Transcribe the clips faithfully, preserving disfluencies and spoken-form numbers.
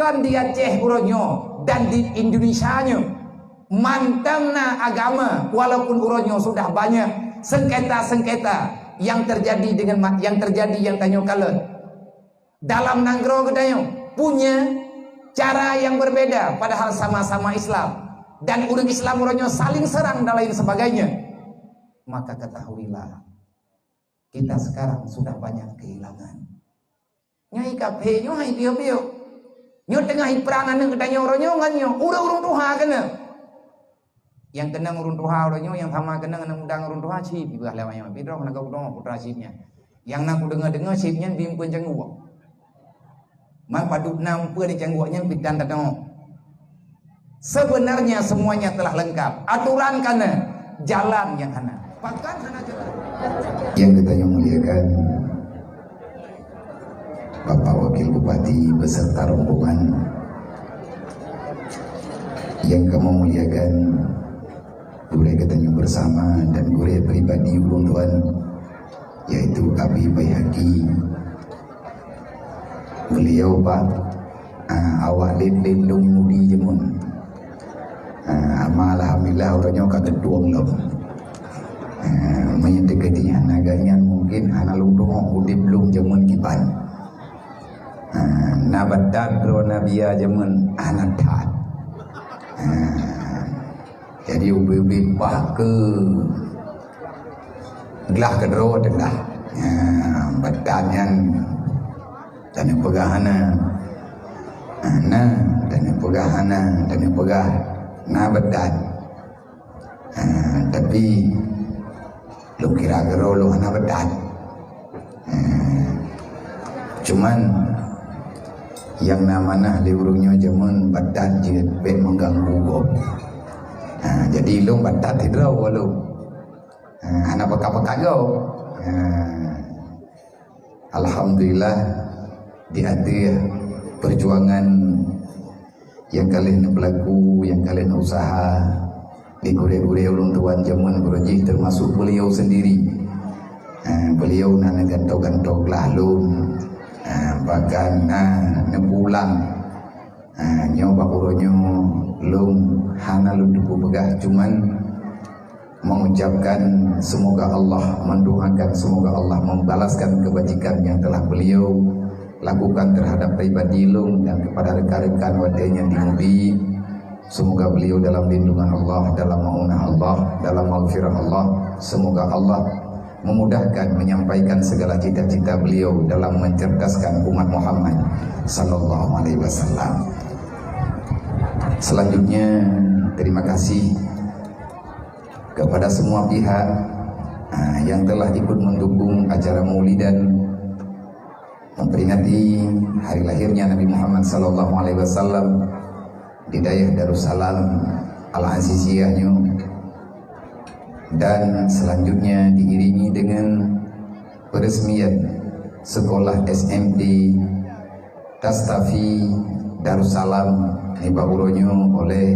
Bukan di Aceh uroe nyoe dan di Indonesia nyoe. Mantong na agama, walaupun uroe nyoe sudah banyak sengketa-sengketa yang terjadi dengan ma-, yang terjadi nyang tanyoe kalon. Dalam nanggroe geutanyoe punya cara yang berbeda, padahal sama-sama Islam. Dan ureuëng Islam uroe nyoe saling serang dan lain sebagainya. Maka ketahuilah, kita sekarang sudah banyak kehilangan. Nyoe hai kafé, nyoe hai piôh-piôh. Nyoe teungoh iprang aneuëk geutanyoe uroe nyoe ngon nyoe, ureuëng-ureuëng tuha keunoe. Nyang keunong ureuëng tuha uroe nyoe, nyang sama keunong aneuëk muda ngon ureuëng tuha, cit ibaih lewat nyoe. Pidroh na geupeudong putra cit nyan. Nyang na kudeungoe-deungoe cit nyan bimpeuen cangguek. Man padub na umpeuen di cangguek nyan pitan tanoh. Sebenarnya semuanya telah lengkap. Aturan kana, jalan nyang hana. Bahkan hana jalan. Yang kita yang muliakan, Bapak Wakil Bupati beserta rombongan, yang kami muliakan, gurée geutanyoe bersama dan gurée pribadi ulôn tuan, yaitu Abi Baihaqi. Beliau, Pak, ah, awak lét-lét lôn mudi jameun. Ah, ama alhamdulillah uroe nyoe ka geutueng lom. Ah, meunyoe teukeudi hana gobnyan mungkin hana lôn deungoe udeb lôn jameun kiban. Ah, na batat droe Nabi jameun hana that. Ah, jadi ubé-ubé bah keu glah keudroe teulah. Ah, batat nyan taneuk peugah hana. Ah, na, taneuk peugah hana, taneuk peugah na batat. Ah, tapi lôn kira keudroe lôn hana batat. Ah, cuman nyang na manah lé ureuëng nyoe jameun batat jeuet bék mengganggu gob. Ah, jadi lôn batat sidroe lôn. Ah, hana peugah-peugah gob. Ah, alhamdulillah di ateueh perjuangan nyang ka lheueh neupeulaku, nyang ka lheueh neuusaha, di gurée-gurée ulôn tuan jameun beureuji termasuk beliau sendiri. Ah, beliau na neugantoe-gantoe glah lôn, ah, bahkan na neupulang. Ah, nyoe bak uroe nyoe lôn hana lôn teupeu peugah, cuman mengucapkan semoga Allah, mendoakan semoga Allah membalaskan kebajikan yang telah beliau lakukan terhadap pribadi lôn dan kepada rekan-rekan watée nyan di mudi. Semoga beliau dalam lindungan Allah, dalam maunah Allah, dalam maghfirah Allah. Semoga Allah memudahkan menyampaikan segala cita-cita beliau dalam mencerdaskan umat Muhammad sallallahu alaihi wasallam. Selanjutnya, terima kasih kepada semua pihak, ah, yang telah ikut mendukung acara Maulidan memperingati hari lahirnya Nabi Muhammad sallallahu alaihi wasallam di dayah Darussalam Al-Aziziyah nyoe, dan selanjutnya diiringi dengan peresmian sekolah S M P Tastafi Darussalam nibak uroe nyoe oleh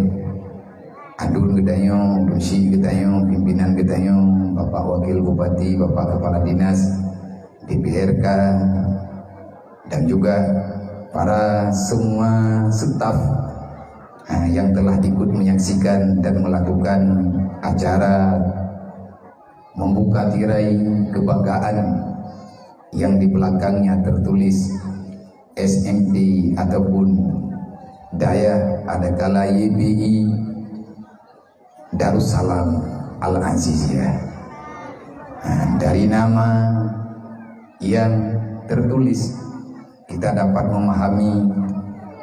adun geutanyoe, adun syik geutanyoe, pimpinan geutanyoe, Bapak Wakil Bupati, Bapak Kepala Dinas, D P R K, dan juga para semua staf, ah, yang telah ikut menyaksikan dan melakukan acara membuka tirai kebanggaan yang di belakangnya tertulis S M P ataupun Dayah Adakala Y B I Darussalam Al-Aziziyah. Nah, dari nama yang tertulis, kita dapat memahami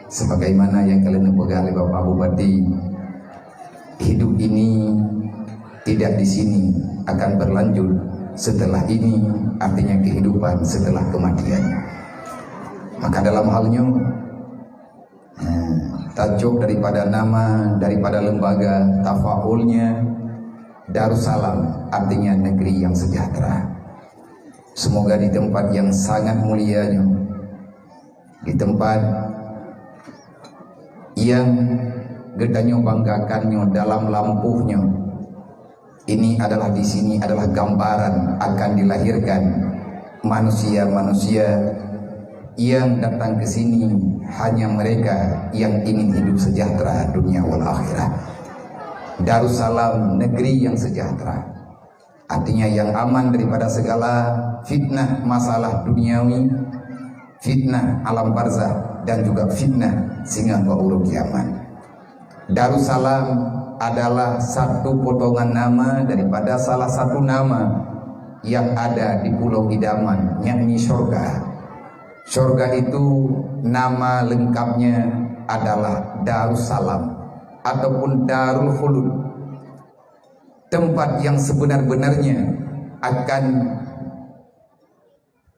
sebagaimana yang ka lheueh neupeugah lé Bapak Bupati, hidup ini tidak di sini, akan berlanjut setelah ini, artinya kehidupan setelah kematian. Maka dalam hal nyoe, eh, tajuk daripada nama, daripada lembaga, tafaulnya Darussalam, artinya negeri yang sejahtera. Semoga di tempat yang sangat mulia nyoe, di tempat yang geutanyoe banggakan nyoe dalam lampôh nyoe, ini adalah, di sini adalah gambaran akan dilahirkan manusia-manusia Yang datang ke sini hanya mereka yang ingin hidup sejahtera dunia wal akhirah. Darussalam, negeri yang sejahtera. Artinya yang aman daripada segala fitnah masalah duniawi, fitnah alam barzah, dan juga fitnah singoh bak uroe kiamat. Darussalam adalah satu potongan nama daripada salah satu nama yang ada di Pulau Idaman, yakni syurga. Syurga itu nama lengkapnya adalah Darussalam ataupun Darul Khulud. Tempat yang sebenar-benarnya akan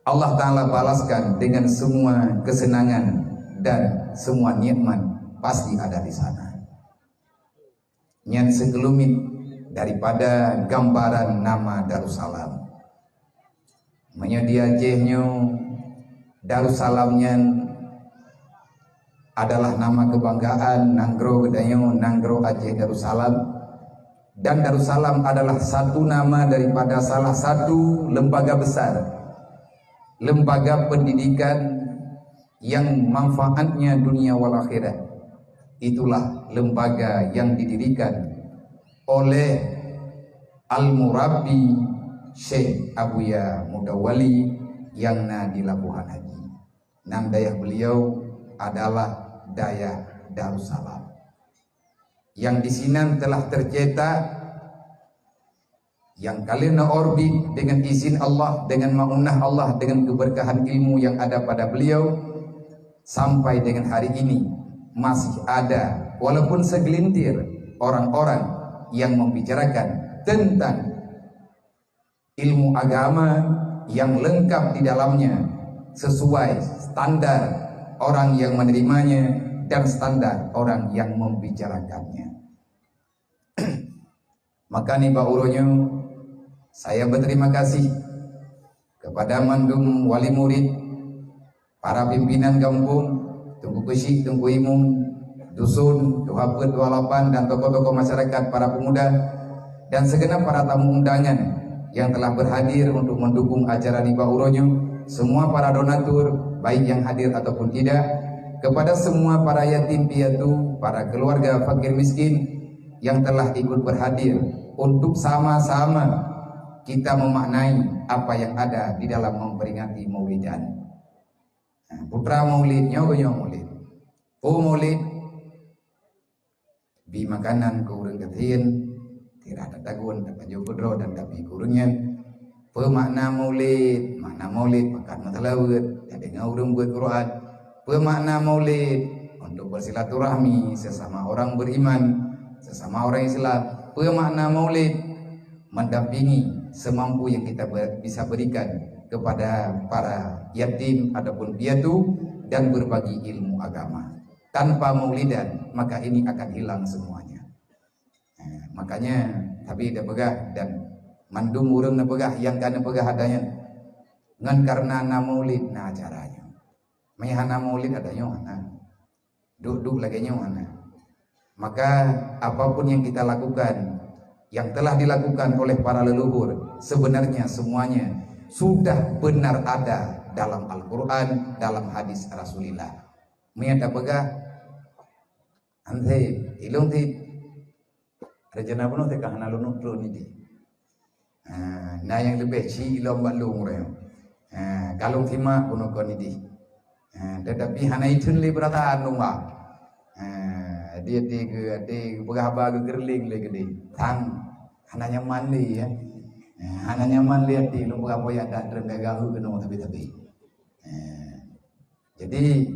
Allah Ta'ala balaskan dengan semua kesenangan dan semua nikmat pasti ada di sana. Nyan sekelumit daripada gambaran nama Darussalam. Meunyoe di Aceh nyoe, Darussalam nyan adalah nama kebanggaan nanggroe geutanyoe, nanggroe Aceh Darussalam. Dan Darussalam adalah satu nama daripada salah satu lembaga besar, lembaga pendidikan yang manfaatnya dunia wal akhirat. Itulah lembaga yang didirikan oleh Al-Murabbi Syekh Abuya Mutawali yang na di Labuhan Haji. Nan dayah beliau adalah dayah Darussalam. Yang di sinan telah tercetak, yang ka lheueh na orbit dengan izin Allah, dengan maunah Allah, dengan keberkahan ilmu yang ada pada beliau, sampai dengan hari ini masih ada, walaupun segelintir orang-orang yang membicarakan tentang ilmu agama yang lengkap di dalamnya, sesuai standar orang yang menerimanya dan standar orang yang membicarakannya. Maka nibak uroe nyoe, saya berterima kasih kepada mandum wali murid, para pimpinan gampông, Teungku Keuchik, Teungku Imum, dusun, tuha peuet, tuha lapan, dan tokoh-tokoh masyarakat, para pemuda, dan segenap para tamu undangan yang telah berhadir untuk mendukung acara nibak uroe nyoe, semua para donatur, baik yang hadir ataupun tidak, kepada semua para yatim piatu, para keluarga fakir miskin yang telah ikut berhadir untuk sama-sama kita memaknai apa yang ada di dalam memperingati Maulidan. Nah, putra Maulid, nyoe geunyoe Maulid. Peue Maulid? Bi makanan keu ureueng gasien, tirah tatagun, tapajoh keudroe dan tabi keu ureueng nyan. Peue makna Maulid? Makna Maulid pakat meuseulaweuet, tadeungoe ureueng beuet Quran. Peue makna Maulid? Untuk bersilaturahmi sesama orang beriman, sesama orang Islam. Peue makna Maulid? Mendampingi semampu yang kita ber-, bisa berikan kepada para yatim ataupun piatu dan berbagi ilmu agama. Tanpa maulidan, maka ini akan hilang semuanya. Eh, makanya, tapi dah peugah dan mandum ureueng na peugah, nyang ka na peugah ada nyan. Ngon karena na maulid na acara nyoe. Meunyo hana maulid ada nyoe hana. Duek-duek lagèe nyoe hana. Maka, apapun yang kita lakukan, yang telah dilakukan oleh para leluhur, sebenarnya semuanya sudah benar ada dalam Al-Quran, dalam hadis Rasulullah. Meunyo tapeugah, "Hanse, ilong ti rencana bunoe teuka hana lôn utroe nideh." Ha, na nyang leubeh ci ilong bak lôn ureueng. Ha, ka lôn simak bunoe kon nideh. Ha, tetapi hana iteun lé peurasaan lôn ba. Ha, até-até geu, até geupeugah haba geukeureuléng lé keudeh. Sang, hana nyaman lé, ya. Ha, hana nyaman lé até lôn peugah boya that treun gaga heu keunoe sabe-sabe. Ha. Jadi,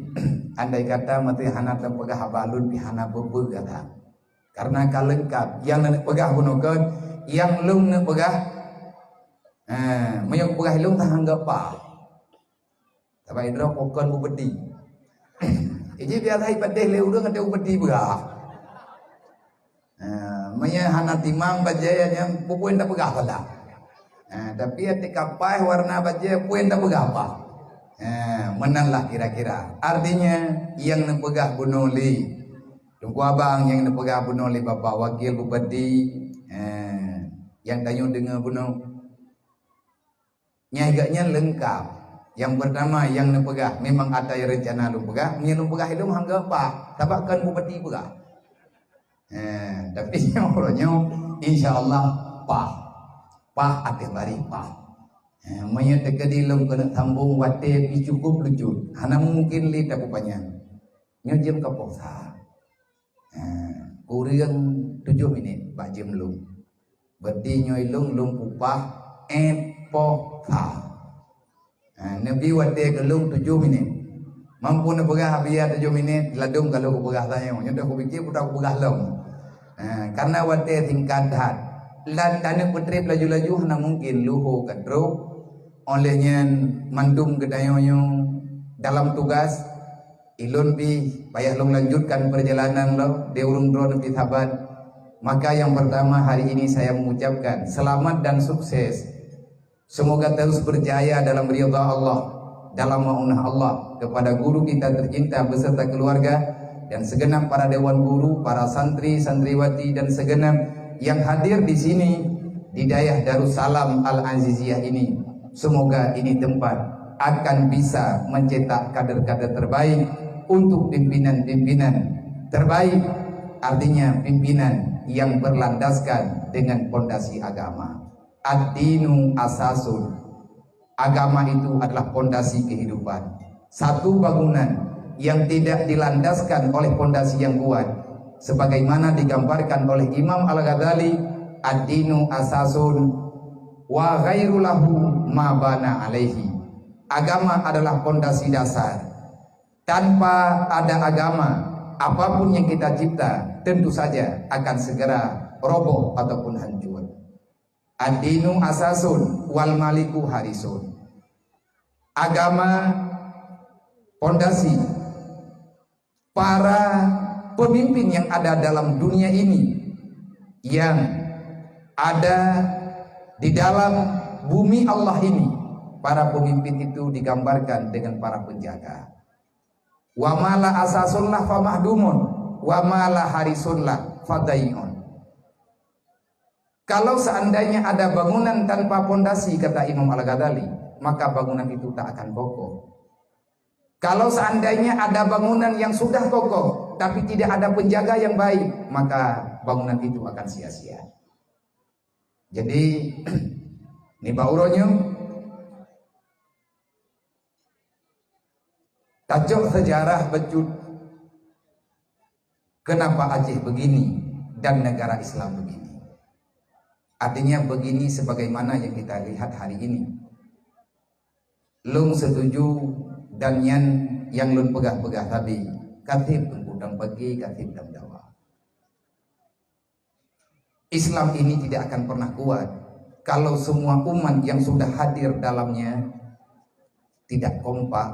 andai kata maté hana tapeugah haba lôn pih hana beubeue gata. Karena ka leungkap, nyang neupeugah bunoe kon, nyang lôn neupeugah, eh, meunyoe peugah lôn tahanggap pa. Sabab droe kon bupeuti. Jadi biasa ipatéh lé ureueng ada bupeuti peugah. Ha, meunyo hana timang bajèe nyan, peue-peue tapeugah salah. Ha, tapi até kapai warna bajèe, peue tapeugah apa? Ha, meunan lah kira-kira. Artinya, nyang neupeugah bunoe lé Teungku Abang, nyang neupeugah bunoe lé Bapak Wakil Bupati, ha, nyang tanyoe deungoe bunoe. Nyan geuh nyan leungkap. Nyang peurtama nyang neupeugah, memang ata nyang reuncana lôn peugah, meunyoe lôn peugah ilôn hana geupaih, sabab kon bupati peugah. Eh, tapi nyoe uroe nyoe, insya Allah paih. Paih ateueh baréh paih. Eh, meunyoe teukeudi lôn keuneuk sambong watée pih cukup lucut, hana mungken lé tapeupanjang. Nyoe jeuem ka poh sa. Ha, kureueng tujoh minét bak jeuem lôn. Berarti nyoe lôn, lôn peupah ét poh sa. Ha, neubi watée keu lôn tujoh minét. Mampu neupeugah abia tujoh minét, ladôm ka lôn kupeugah tanyoe. Nyoe dah kupike peue takupeugah lom. Ha, karena watée singkat that. Dan taneuk peutreb laju-laju hana mungken luho ka trok. Oleh nyan mandum geutanyoe nyoe dalam tugas. Ilôn pih payah lôn lanjutkan perjalanan lom di ureuëng droeneuh pih saban. Maka yang pertama hari ini saya mengucapkan selamat dan sukses. Semoga terus berjaya dalam ridha Allah, dalam maunah Allah, kepada guru kita tercinta beserta keluarga dan segenap para dewan guru, para santri, santriwati dan segenap yang hadir di sini di dayah Darussalam Al-Aziziyah ini. Semoga ini tempat akan bisa mencetak kader-kader terbaik untuk pimpinan-pimpinan terbaik, artinya pimpinan yang berlandaskan dengan pondasi agama. Ad-dinu asasun. Agama itu adalah pondasi kehidupan. Satu bangunan yang tidak dilandaskan oleh pondasi yang kuat, sebagaimana digambarkan oleh Imam Al-Ghazali, "Ad-dinu asasun wa ghairu lahu ma bana alaihi." Agama adalah pondasi dasar. Tanpa ada agama, apapun yang kita cipta tentu saja akan segera roboh ataupun hancur. Ad-dinu asasun wal maliku harisun. Agama pondasi. Para pemimpin yang ada dalam dunia ini, yang ada di dalam bumi Allah ini, para pemimpin itu digambarkan dengan para penjaga. Wa ma la asasun lah famahdumun, wa ma la harisun lah fadaiun. Kalau seandainya ada bangunan tanpa pondasi, kata Imam Al-Ghazali, maka bangunan itu tak akan kokoh. Kalau seandainya ada bangunan yang sudah kokoh, tapi tidak ada penjaga yang baik, maka bangunan itu akan sia-sia. Jadi, nibak uroe nyoe, tacok sejarah bacut, kenapa Aceh begini dan negara Islam begini. Artinya begini sebagaimana yang kita lihat hari ini. Lôn setuju dan nyan nyang lôn peugah-peugah sabe, ka seb Teungku Dang Bagi, ka seb Dang Dawa. Islam ini tidak akan pernah kuat kalau semua umat yang sudah hadir dalamnya tidak kompak,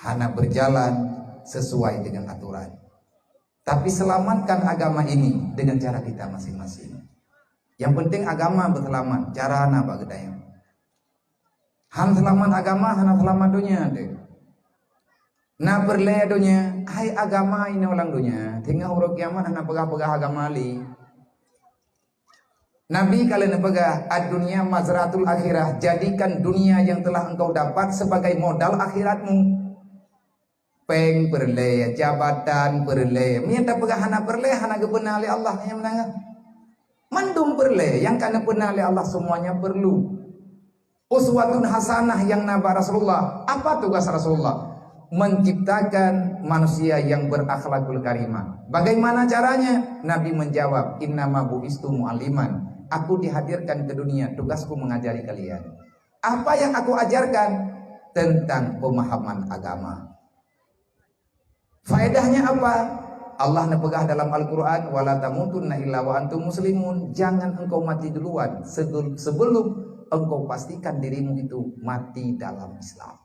hana berjalan sesuai dengan aturan. Tapi selamatkan agama ini dengan cara kita masing-masing. Yang penting agama berselamat, cara na bak geutanyoe. Han seulamat agama, hana seulamat donya teuh. Na peureulée donya, hai agama inoe lam donya, singoh uroe kiamat hana peugah-peugah agama lé. Nabi ka lheueh neupeugah, "Ad-dunya mazra'atul akhirah," jadikan dunia yang telah engkau dapat sebagai modal akhiratmu. Péng peureulée, jabatan peureulée. Meunyoe tapeugah hana peureulée, hana geupeuna lé Allah nyang meunan. Mandum peureulée, nyang ka neupeuna lé Allah semuanya perlu. Uswatun hasanah nyang na bak Rasulullah. Apa tugas Rasulullah? Menciptakan manusia yang berakhlakul karimah. Bagaimana caranya? Nabi menjawab, "Innama bu'istu mu'alliman." Aku dihadirkan ke dunia, tugasku mengajari kalian. Apa yang aku ajarkan? Tentang pemahaman agama. Faedahnya apa? Allah neupeugah dalam Al-Quran, "Wala tamutunna illa wa antum muslimun." Jangan engkau mati duluan sebel-, sebelum engkau pastikan dirimu itu mati dalam Islam.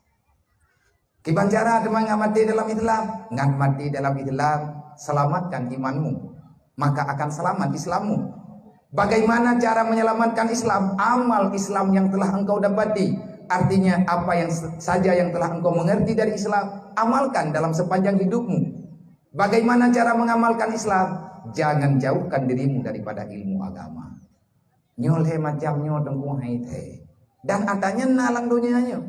Kiban cara teuma ngat mati dalam Islam? Ngat mati dalam Islam, selamatkan imanmu, maka akan selamat Islammu. Bagaimana cara menyelamatkan Islam? Amal Islam yang telah engkau dapati. Artinya, apa yang se-, saja yang telah engkau mengerti dari Islam, amalkan dalam sepanjang hidupmu. Bagaimana cara mengamalkan Islam? Jangan jauhkan dirimu daripada ilmu agama. Nyoe lhée macam nyoe teungku hai thée. Dan ata nyan na lam donya nyoe.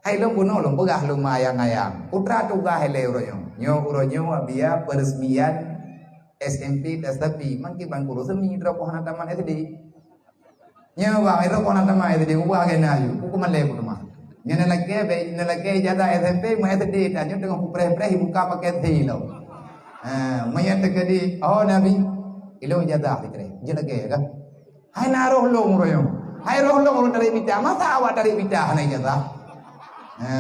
Hai lôn bunoe lôn peugah lôn meuayang-ayang. Putra tugaih lé uroe nyoe. Nyoe uroe nyoe abia peresmian S M P dan S M P. Mungkin bang kurus semi droe poh hana tamat S D. Nyoe bang, droe poh hana tamat S D, ubah kena aju. Buku malée pun mah. Nyoe na lakée, be-, na lakée ijazah S M P, mau S D, dan nyoe teungoh kupreh-preh, buka paket si lom. Ha, maya teuka di, oh Nabi, ilong ijazah di kere. Jeuet lagée kan? Hai na roh lôn uroe nyoe. Hai roh lôn ulôn tarék mita. Masa awak tarék mita hana ijazah? Ha.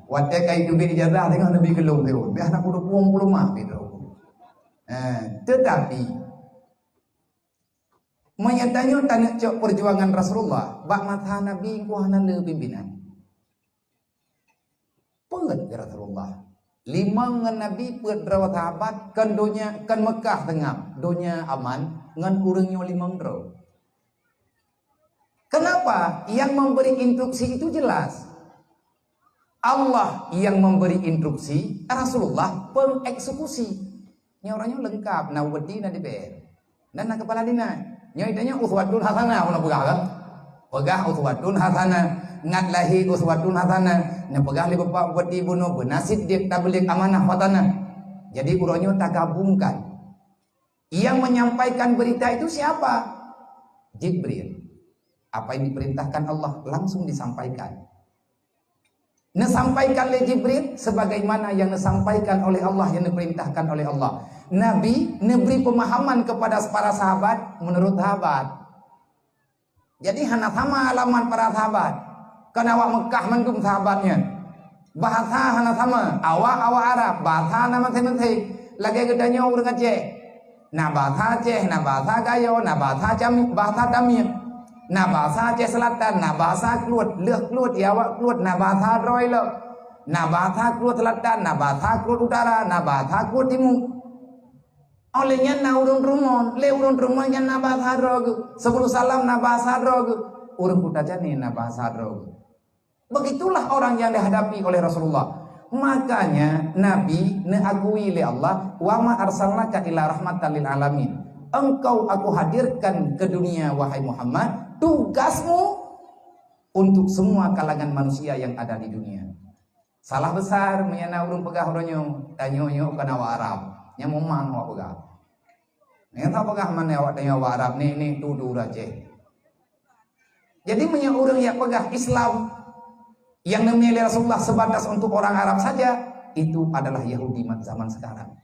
Watée ka iteubiet ijazah teungoh neubi keu lôn teuh. Biasa na kudu pueng puluh mah gitu. Ha, tetapi meunyoe tanyoe taneuk cok perjuangan Rasulullah, bak masa Nabi engkau hana le pimpinan. Peuet keu Rasulullah. Limong ngon Nabi, peuet droe sahabat, kon donya, kon Mekah seungab, donya aman, ngon ureuëng nyoe limong droe. Kenapa? Yang memberi instruksi itu jelas. Allah yang memberi instruksi, Rasulullah pengeksekusi. Nyoe uroe nyoe leungkap, na bupati, na D P R. Dan na kepala dinas. Nyoe tanyoe uswatun hasanah, ulôn peugah kan? Peugah uswatun hasanah. Ngat lahé uswatun hasanah. Neupeugah lé Bapak Bupati bunoe, beuna siddiq tabligh amanah fatanah. Jadi uroe nyoe tagabungkan. Yang menyampaikan berita itu siapa? Jibril. Apa yang diperintahkan Allah langsung disampaikan. Neusampaikan lé Jibril sebagaimana yang neusampaikan oleh Allah, yang neuperintahkan oleh Allah. Nabi neubri pemahaman kepada para sahabat menurut sahabat. Jadi hana sama alamat para sahabat. Kon awak Mekah mandum sahabat nyan. Bahasa hana sama. Awak, awak Arab, bahasa na maséng-maséng. Lagée geutanyoe ureuëng Aceh. Na bahasa Aceh, na bahasa Gayo, na bahasa Cami-, bahasa Tamil. Na bahasa Aceh Selatan, na bahasa Kluet, lheueh Kluet, ya awak Kluet, na bahasa droe lom. Na bahasa Kluet Selatan, na bahasa Kluet Utara, na bahasa Kluet Timu. Oleh nyan na ureuëng Treumon, lé ureuëng Treumon nyan na bahasa droe geuh. Sebelum salam na bahasa droe geuh. Ureuëng Kuta Jani na bahasa droe geuh. Begitulah orang yang dihadapi oleh Rasulullah. Makanya Nabi neukui lé Allah, "Wa ma arsalnaka illa rahmatan lil alamin." Engkau aku hadirkan ke dunia, wahai Muhammad, tugasmu untuk semua kalangan manusia yang ada di dunia. Salah besar meunyoe na ureuëng peugah uroe nyoe, tanyoe nyoe kon awak Arab. Nyang memang awak peugah. Nyang tak peugah mana awak tanyoe awak Arab ni, ni tu tu Aceh. Jadi meunyoe ureuëng yang peugah Islam yang neumilih Rasulullah sebatas untuk orang Arab saja, itu adalah Yahudi zaman sekarang.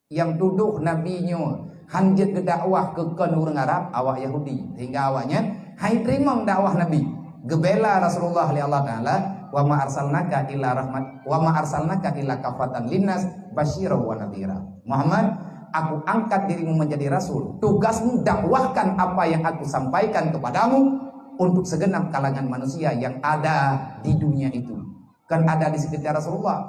Yang tuduh Nabi nyoe han jeuet geudakwah keu kon ureuëng Arab, awak Yahudi, sehingga awaknyan hai teurimong dakwah Nabi. Geubela Rasulullah lé Allah Taala, "Wa ma arsalnaka illa rahmat, wa ma arsalnaka illa kafatan linnas basyira wa nadhira." Muhammad, aku angkat dirimu menjadi rasul. Tugasmu dakwahkan apa yang aku sampaikan kepadamu untuk segenap kalangan manusia yang ada di dunia itu. Kan ada di sekitar Rasulullah.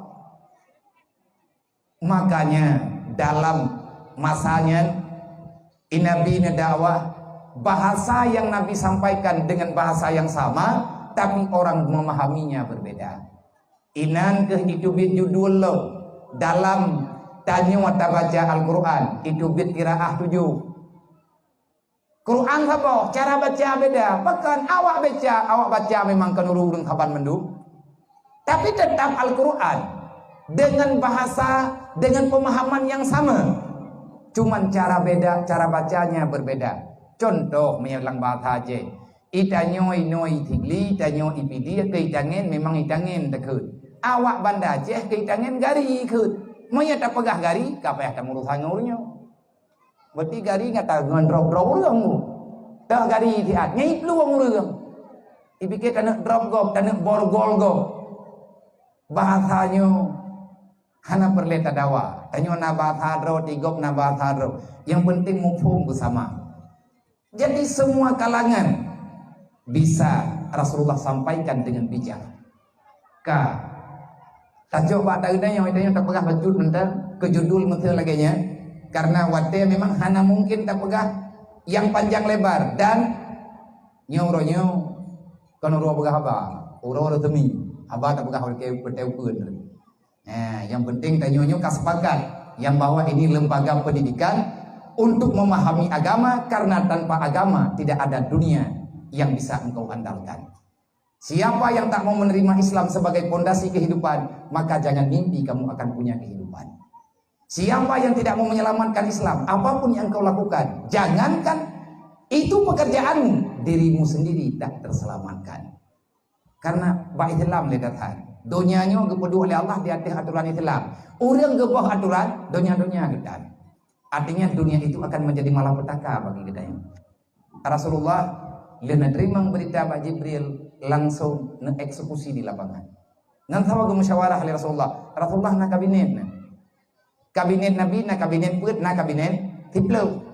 Makanya dalam masanya Nabi neudakwah, bahasa yang Nabi sampaikan dengan bahasa yang sama, tapi orang memahaminya berbeda. Inan keuh iteubiet judul lom dalam tanyoe tabaca Al-Quran, iteubiet qiraah tujoh. Quran saboh, cara baca beda. Pakon awak baca, awak baca memang kon ureuëng-ureuëng saban mandum. Tapi tetap Al-Quran dengan bahasa, dengan pemahaman yang sama. Cuman cara beda, cara bacanya berbeda. Contoh, meunyoe lam bahasa Aceh, itanyoe inoe itigli, itanyoe ipidi, keu itangen memang itangen takheun. Awak Banda Aceh keu itangen gari kheun. Meunyoe tapeugah gari, ka payah tamurusan ngon ureuëng nyoe. Berarti gari nyata ngon drob-drob ureuëng tu. Dah gari siat, nyai plueng ureuëng. Ipike taneuk drob gob, taneuk borgol gob. Bahasa nyoe hana peureulée tadawa. Tanyoe na bahasa droe, tigob na bahasa droe. Yang penting muphom beusama. Jadi semua kalangan bisa Rasulullah sampaikan dengan bijak. Ka. Tajok bak tareunai nyang tanyoe tapeugah bacut mantong keu judul meuteun lagée nyan. Karena watée memang hana mungkin tapeugah nyang panjang lebar dan nyoe uroe nyoe kon uroe peugah haba, uroe resmi. Haba tapeugah oleh peuteupeuen. Nah, yang penting tanyoe nyoe ka sepakat yang bahwa ini lembaga pendidikan untuk memahami agama karena tanpa agama tidak ada dunia. yang bisa engkau andalkan. Siapa yang tak mau menerima Islam sebagai pondasi kehidupan, maka jangan mimpi kamu akan punya kehidupan. Siapa yang tidak mau menyelamatkan Islam, apapun yang engkau lakukan, jangankan itu pekerjaanmu, dirimu sendiri tak terselamatkan. Karena bak Islam le that. Donya nyoe geupeuduek lé Allah di ateueh aturan Islam. Ureuëng geuboh aturan, donya-donya geutan. Artinya dunia itu akan menjadi malapetaka bagi geutanyoe. Rasulullah lheueh neuteurimong beurita bak Jibril, langsong neueksekusi di lapangan. Ngon saboh geumusyawarah lé Rasulullah. Rasulullah na kabinet na. Kabinet Nabi na kabinet peuet, na kabinet siplôh.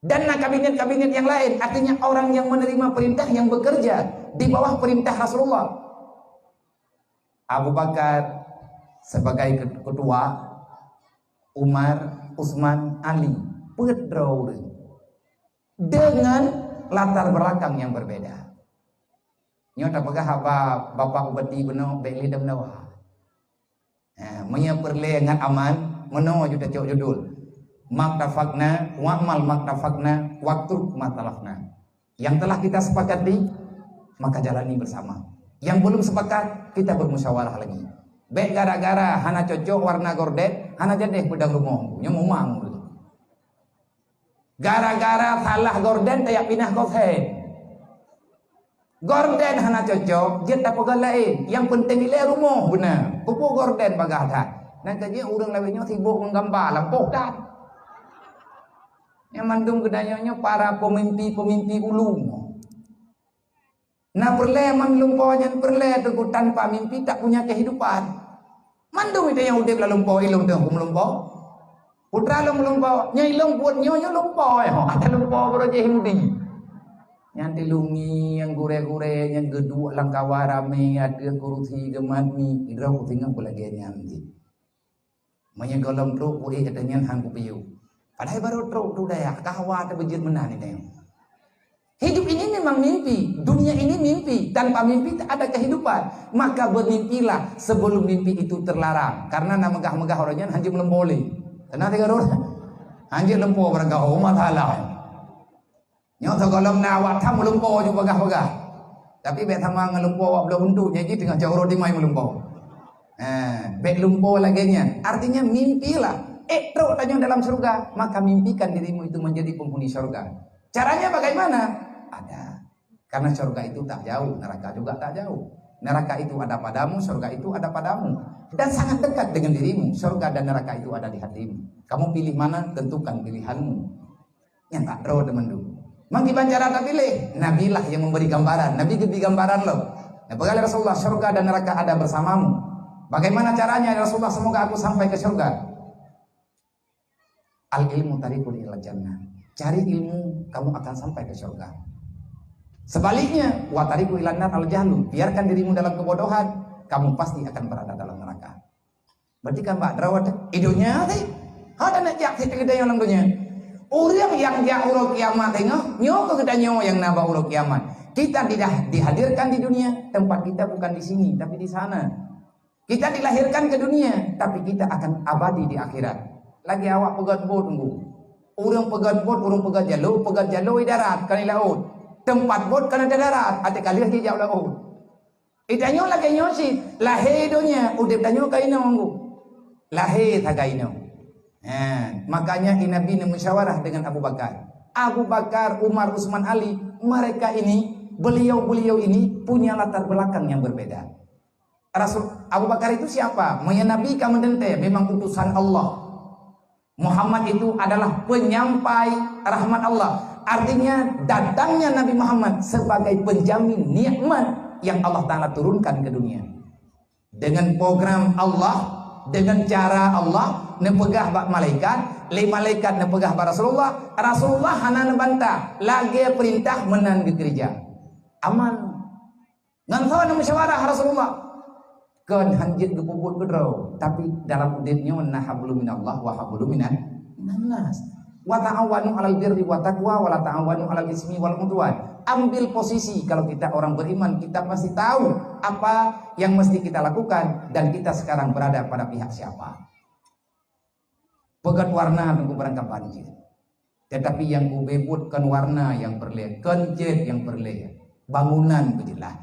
Dan na kabinet-kabinet yang lain, artinya orang yang menerima perintah, yang bekerja di bawah perintah Rasulullah. Abu Bakar sebagai ke-, ketua, Umar, Utsman, Ali, peuet droe ureuëng dengan latar belakang yang berbeda. Nyoe tapeugah haba Bapak Bupati bunoe, bék lé dam dawa. Ha, meunyoe peureulée ngat aman, meunoe ju tacok judul. Maktafakna, wa'mal maktafakna, watruk matalafna. Yang telah kita sepakati, maka jalani bersama. Yang belum sepakat, kita bermusyawarah lagi. Bék gara-gara hana cocok warna gorden, hana jadeh peudong rumoh. Nyoe mumang. Gara-gara salah gorden tajak pinah kosen. Gorden hana cocok, jeuet tapeugah laén. Nyang peunteng ilée rumoh beuna. Peue gorden bagah that. Nyan ka jeuet ureuëng lawét nyoe sibok ngon gamba, lampôh that. Nyang mandum geutanyoe nyoe para pemimpi-pemimpi ulung. Na peureulée meulumpoe nyan peureulée teungku, tanpa mimpi tak punya kehidupan. Mandum ita nyang udeb lam lumpoe, ilong teuh meulumpoe. Putra lôn meulumpoe, nyoe ilong buet nyoe, nyoe lumpoe, ho, ada lumpoe baru jih mudi. Nyan tilungi nyang gurée-gurée, nyang geuduek lam kawa ramé, ateueh kurusi geumat mi, idroe kusingoh beulagée nyan jih. Meunyoe gohlom trok, buet ateueh nyan han kupiôh. Padahai baru trok tu dayah, ka hawa teubeujeuet meunan ni tengok. Hidup ini memang mimpi, dunia ini mimpi, tanpa mimpi tak ada kehidupan. Maka bermimpilah sebelum mimpi itu terlarang. Karena na meugah-meugah uroe nyan hanjeuet meulumpoe lé. Teunang tiga roh. Hanjeuet lumpoe barangkaho, masalah. Nyoe sigohlom na awak tham meulumpoe ju bagah-bagah. Tapi bék sama ngon lumpoe awak bloe untuk, nyan jih teungoh cok uroe dimai meulumpoe. Ha, bék lumpoe lagée nyan. Artinya mimpilah. Ék trok tanyoe dalam syurga, maka mimpikan dirimu itu menjadi penghuni syurga. Caranya bagaimana? Ada. Karena syurga itu tak jauh, neraka juga tak jauh. Neraka itu ada padamu, syurga itu ada padamu. Dan sangat dekat dengan dirimu, syurga dan neraka itu ada di hatimu. Kamu pilih mana, tentukan pilihanmu. Nyan tak droe teumandum. Mang kiban cara tapiléh? Nabilah yang memberi gambaran. Nabi geubri gambaran lom. Nabi kata Rasulullah, "Syurga dan neraka ada bersamamu." Bagaimana caranya, ya Rasulullah, semoga aku sampai ke syurga? Al ilmu tariqun ilal jannah. Cari ilmu, kamu akan sampai ke syurga. Sebaliknya, wa tariqu ilan nar al jahlu. Biarkan dirimu dalam kebodohan, kamu pasti akan berada dalam neraka. Berarti kan bak drawat, eh, di dunia tadi. Hana nak jak situ geutanyoe lam dunia. Ureuëng nyang jak uroe kiamat tengok, nyoe keu geutanyoe nyang na bak uroe kiamat. Kita tidak dihadirkan di dunia, tempat kita bukan di sini, tapi di sana. Kita dilahirkan ke dunia, tapi kita akan abadi di akhirat. Lagi awak peugöt bot tunggu. Ureuëng peugöt bot, ureuëng peugöt jalô, peugöt jalô di darat, kan di laôt. Tempat bot kan ada darat, até ka lheueh jijak laôt. Geutanyoe lagée nyoe cit, lahé donya, udeb tanyoe ka inoe. Lahé sagai inoe. Ha, makanya Nabi neumusyawarah dengan Abu Bakar. Abu Bakar, Umar, Utsman, Ali, mereka ini, beliau-beliau ini punya latar belakang yang berbeda. Rasul Abu Bakar itu siapa? Meunyoe Nabi ka meudeuntée, memang utusan Allah. Muhammad itu adalah penyampai rahmat Allah. Artinya, datangnya Nabi Muhammad sebagai penjamin nikmat yang Allah Ta'ala turunkan ke dunia. Dengan program Allah, dengan cara Allah, neupeugah bak malaikat, lé malaikat neupeugah bak Rasulullah, Rasulullah hana neubantah, lagée peurintah meunan geukeurija. Aman. Ngon soe neumusyawarah Rasulullah? Kon hanjeuet geupeubuet keudroe, tapi dalam udeb nyoe na hablum minallah wa hablum minan, minan nas. Wa ta'awanu 'alal birri wa taqwa wa la ta'awanu 'alal ismi wal 'udwan. Ambil posisi, kalau kita orang beriman, kita pasti tahu apa yang mesti kita lakukan dan kita sekarang berada pada pihak siapa. Peugöt warna teungku barangkaban jih. Tetapi nyang ubé buet kon warna nyang peureulée, kon cét nyang peureulée, bangunan beujeulaih.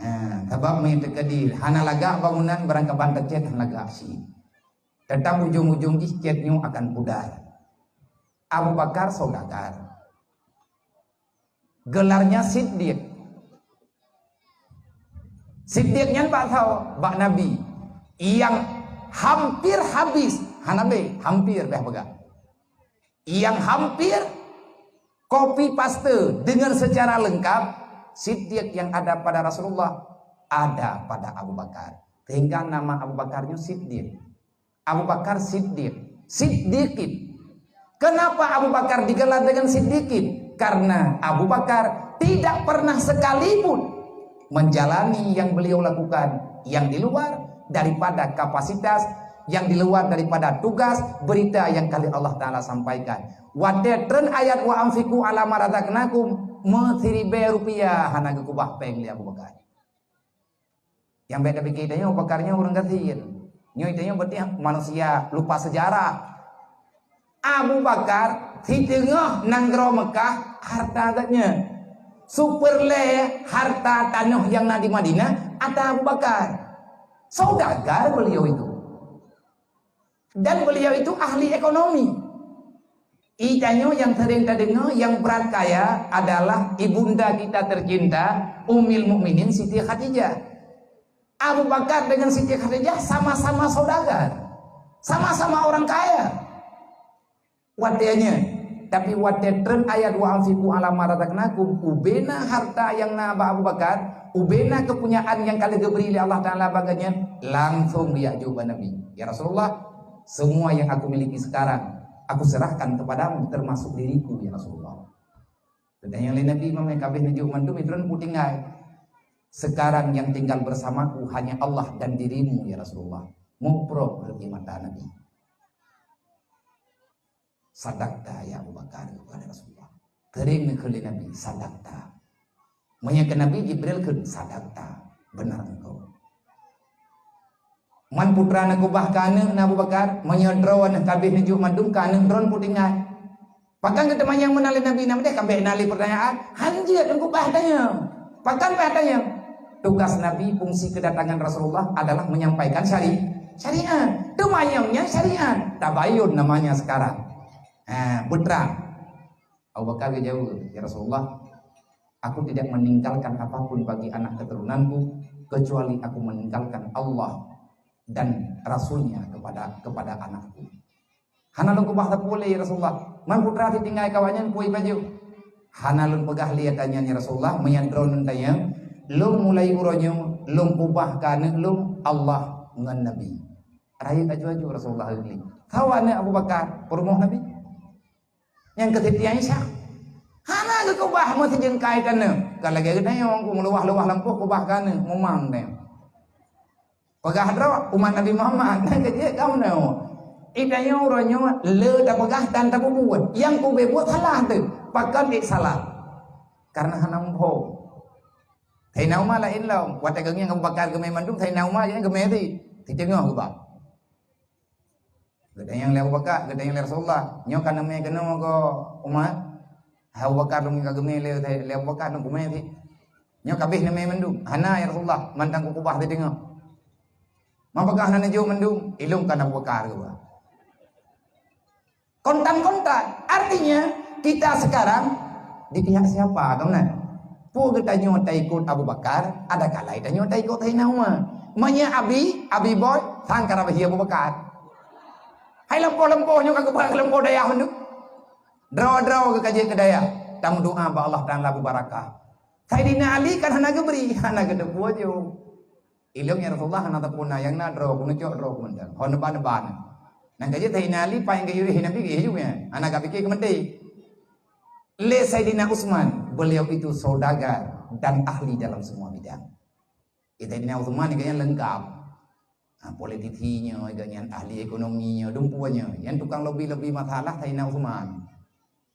Ha, sabab meunyoe teukeudi hana lagak bangunan, barangkaban teucét hana lagak cit. Teutap ujong-ujong jih cét nyoe akan pudar. Abu Bakar saudagar. Gelarnya Siddiq. Siddiq nyan bak tho, bak Nabi. Nyang hampir habis, hana lé, hampir dah peugah. Nyang hampir copy paste dengan secara lengkap, Siddiq yang ada pada Rasulullah, ada pada Abu Bakar. Sehingga nama Abu Bakar nyoe Siddiq. Abu Bakar Siddiq. Siddiqin. Kenapa Abu Bakar digelar dengan Siddiqin? Karena Abu Bakar tidak pernah sekalipun menjalani yang beliau lakukan yang di luar daripada kapasitas, yang di luar daripada tugas, berita yang kali Allah Ta'ala sampaikan. Watée treun ayat "Wa anfiqu ala ma razaqnakum", meusiribée rupiah hana geukubah péng lé Abu Bakar. Nyang bék tapike tanyoe, Abu Bakar nyoe ureuëng gasien. Nyoe tanyoe berarti manusia lupa sejarah. Abu Bakar, siteungoh nanggroe Mekah harta geuh nyan. Sipeureulée harta tanoh nyang na di Madinah atra Abu Bakar. Saudagar beliau itu. Dan beliau itu ahli ekonomi. Itanyoe nyang sering tadeungoe nyang brat kaya adalah ibunda kita tercinta, Ummul Mukminin Siti Khadijah. Abu Bakar dengan Siti Khadijah sama-sama saudagar, sama-sama orang kaya. Watée nyan, tapi watée treun ayat "Wa anfiqu ala ma razaqnakum", ubena harta nyang na bak Abu Bakar, ubena keupunyaan nyang ka lheueh geubri lé Allah Ta'ala bak geuhnyan, langsung geujak jok bak Nabi, "Ya Rasulullah, semua yang aku miliki sekarang, aku serahkan kepadamu, termasuk diriku, ya Rasulullah." Geutanyong lé Nabi, "Mamé kabeh neujok mandum, droeneuh peue tinggai?" "Sekarang yang tinggal bersamaku hanya Allah dan dirimu, ya Rasulullah." Muprok reubi mata Nabi. "Sadaqta ya Abu Bakar," kheun Rasulullah. Keuring neukheun lé Nabi, "Sadaqta." Meunyoe keu Nabi Jibril kheun, "Sadaqta, benar engkau." "Man putra neukubah keu aneuk neuh Abu Bakar, meunyoe droeneuh kabeh neujok mandum keu aneuk droeneuh peue tinggai?" Pakon geuteumanyong meunan lé Nabi, na meudeh ka bék na lé peutanyaan, hanjeuet neukubah tanyong. Pakon bah tanyong? Tugas Nabi, fungsi kedatangan Rasulullah adalah menyampaikan syari-, syariat. Teumanyong nyan syariat. Tabayun namanya sekarang. Ha, beutrang. Abu Bakar geujaweueb, "Ya Rasulullah, aku tidak meninggalkan apapun bagi anak keturunanku kecuali aku meninggalkan Allah dan Rasulnya kepada, kepada anakku." "Hana lôn keubah sapeue lé, ya Rasulullah. Man putra sit tinggai keu awaknyan peue jipajoh?" "Hana lôn peugah lé ata nyan, ya Rasulullah, meunyoe droeneuh tanyong, lôn mulai uroe nyoe lôn keubah keu aneuk lôn Allah ngon Nabi." Rayeuk aju-aju Rasulullah geuklik. Sawa aneuk Abu Bakar, peurumoh Nabi. Nyang keu Siti Aisyah, hana geukeubah meusijeungkai taneuh. Ka lagée geutanyoe, ku meuluwah-luwah lampôh keubah keu aneuk, mumang tanyoe. Peugah droe umat Nabi Muhammad, na keu jeuet kamoe nyoe. Itanyoe uroe nyoe le tapeugah dan tapeubuet. Nyang kube buet salah teuh. Pakon ék salah? Karena hana muphom. Saidina Umar laén lom. Watée geungieng Abu Bakar geumé mandum, Saidina Umar nyan geumé sit. Siteungoh geuba. Geutanyong lé Abu Bakar, geutanyong lé Rasulullah, "Nyoe ka neumé keunoe goe Umar?" Hai Abu Bakar, lôn ka geumé lé, lé Abu Bakar, lôn kumé sit. "Nyoe kabeh neumé mandum?" "Hana, ya Rasulullah, mantong kukeubah siteungoh." "Man peugah hana neujok mandum?" "Ilôn kon Abu Bakar," geuba. Kontan-kontan. Artinya, kita sekarang di pihak siapa, kawan? Peue geutanyoe taikot Abu Bakar, ada kalai tanyoe taikot Saidina Umar. Meunyoe Abi, Abi Boy, sang karab hi Abu Bakar. Hai lampôh-lampôh nyoe ka geuba keu lampôh dayah mandum. Droe-droe geukaji keu dayah. Tameudoa bak Allah Taala beubarakah. Saidina Ali kan hana geubri, hana geuteupeue ju. Ilôn, ya Rasulullah, hana tapuna nyang na droe, keuneuk cok droe keumandang. Hon neuba-neuba na. Nang ka jeuet Saidina Ali, paih geuyue Nabi geuh ju nyan. Hana ka pike keu meuté. Lé Saidina Utsman, beliau itu saudagar dan ahli dalam semua bidang. Saidina Utsman ni kan lengkap. Ha, politisi nyoe, gobnyan ahli ekonomi nyoe, dumpeue nyoe. Nyang tukang lobi-lobi masalah Saidina Utsman.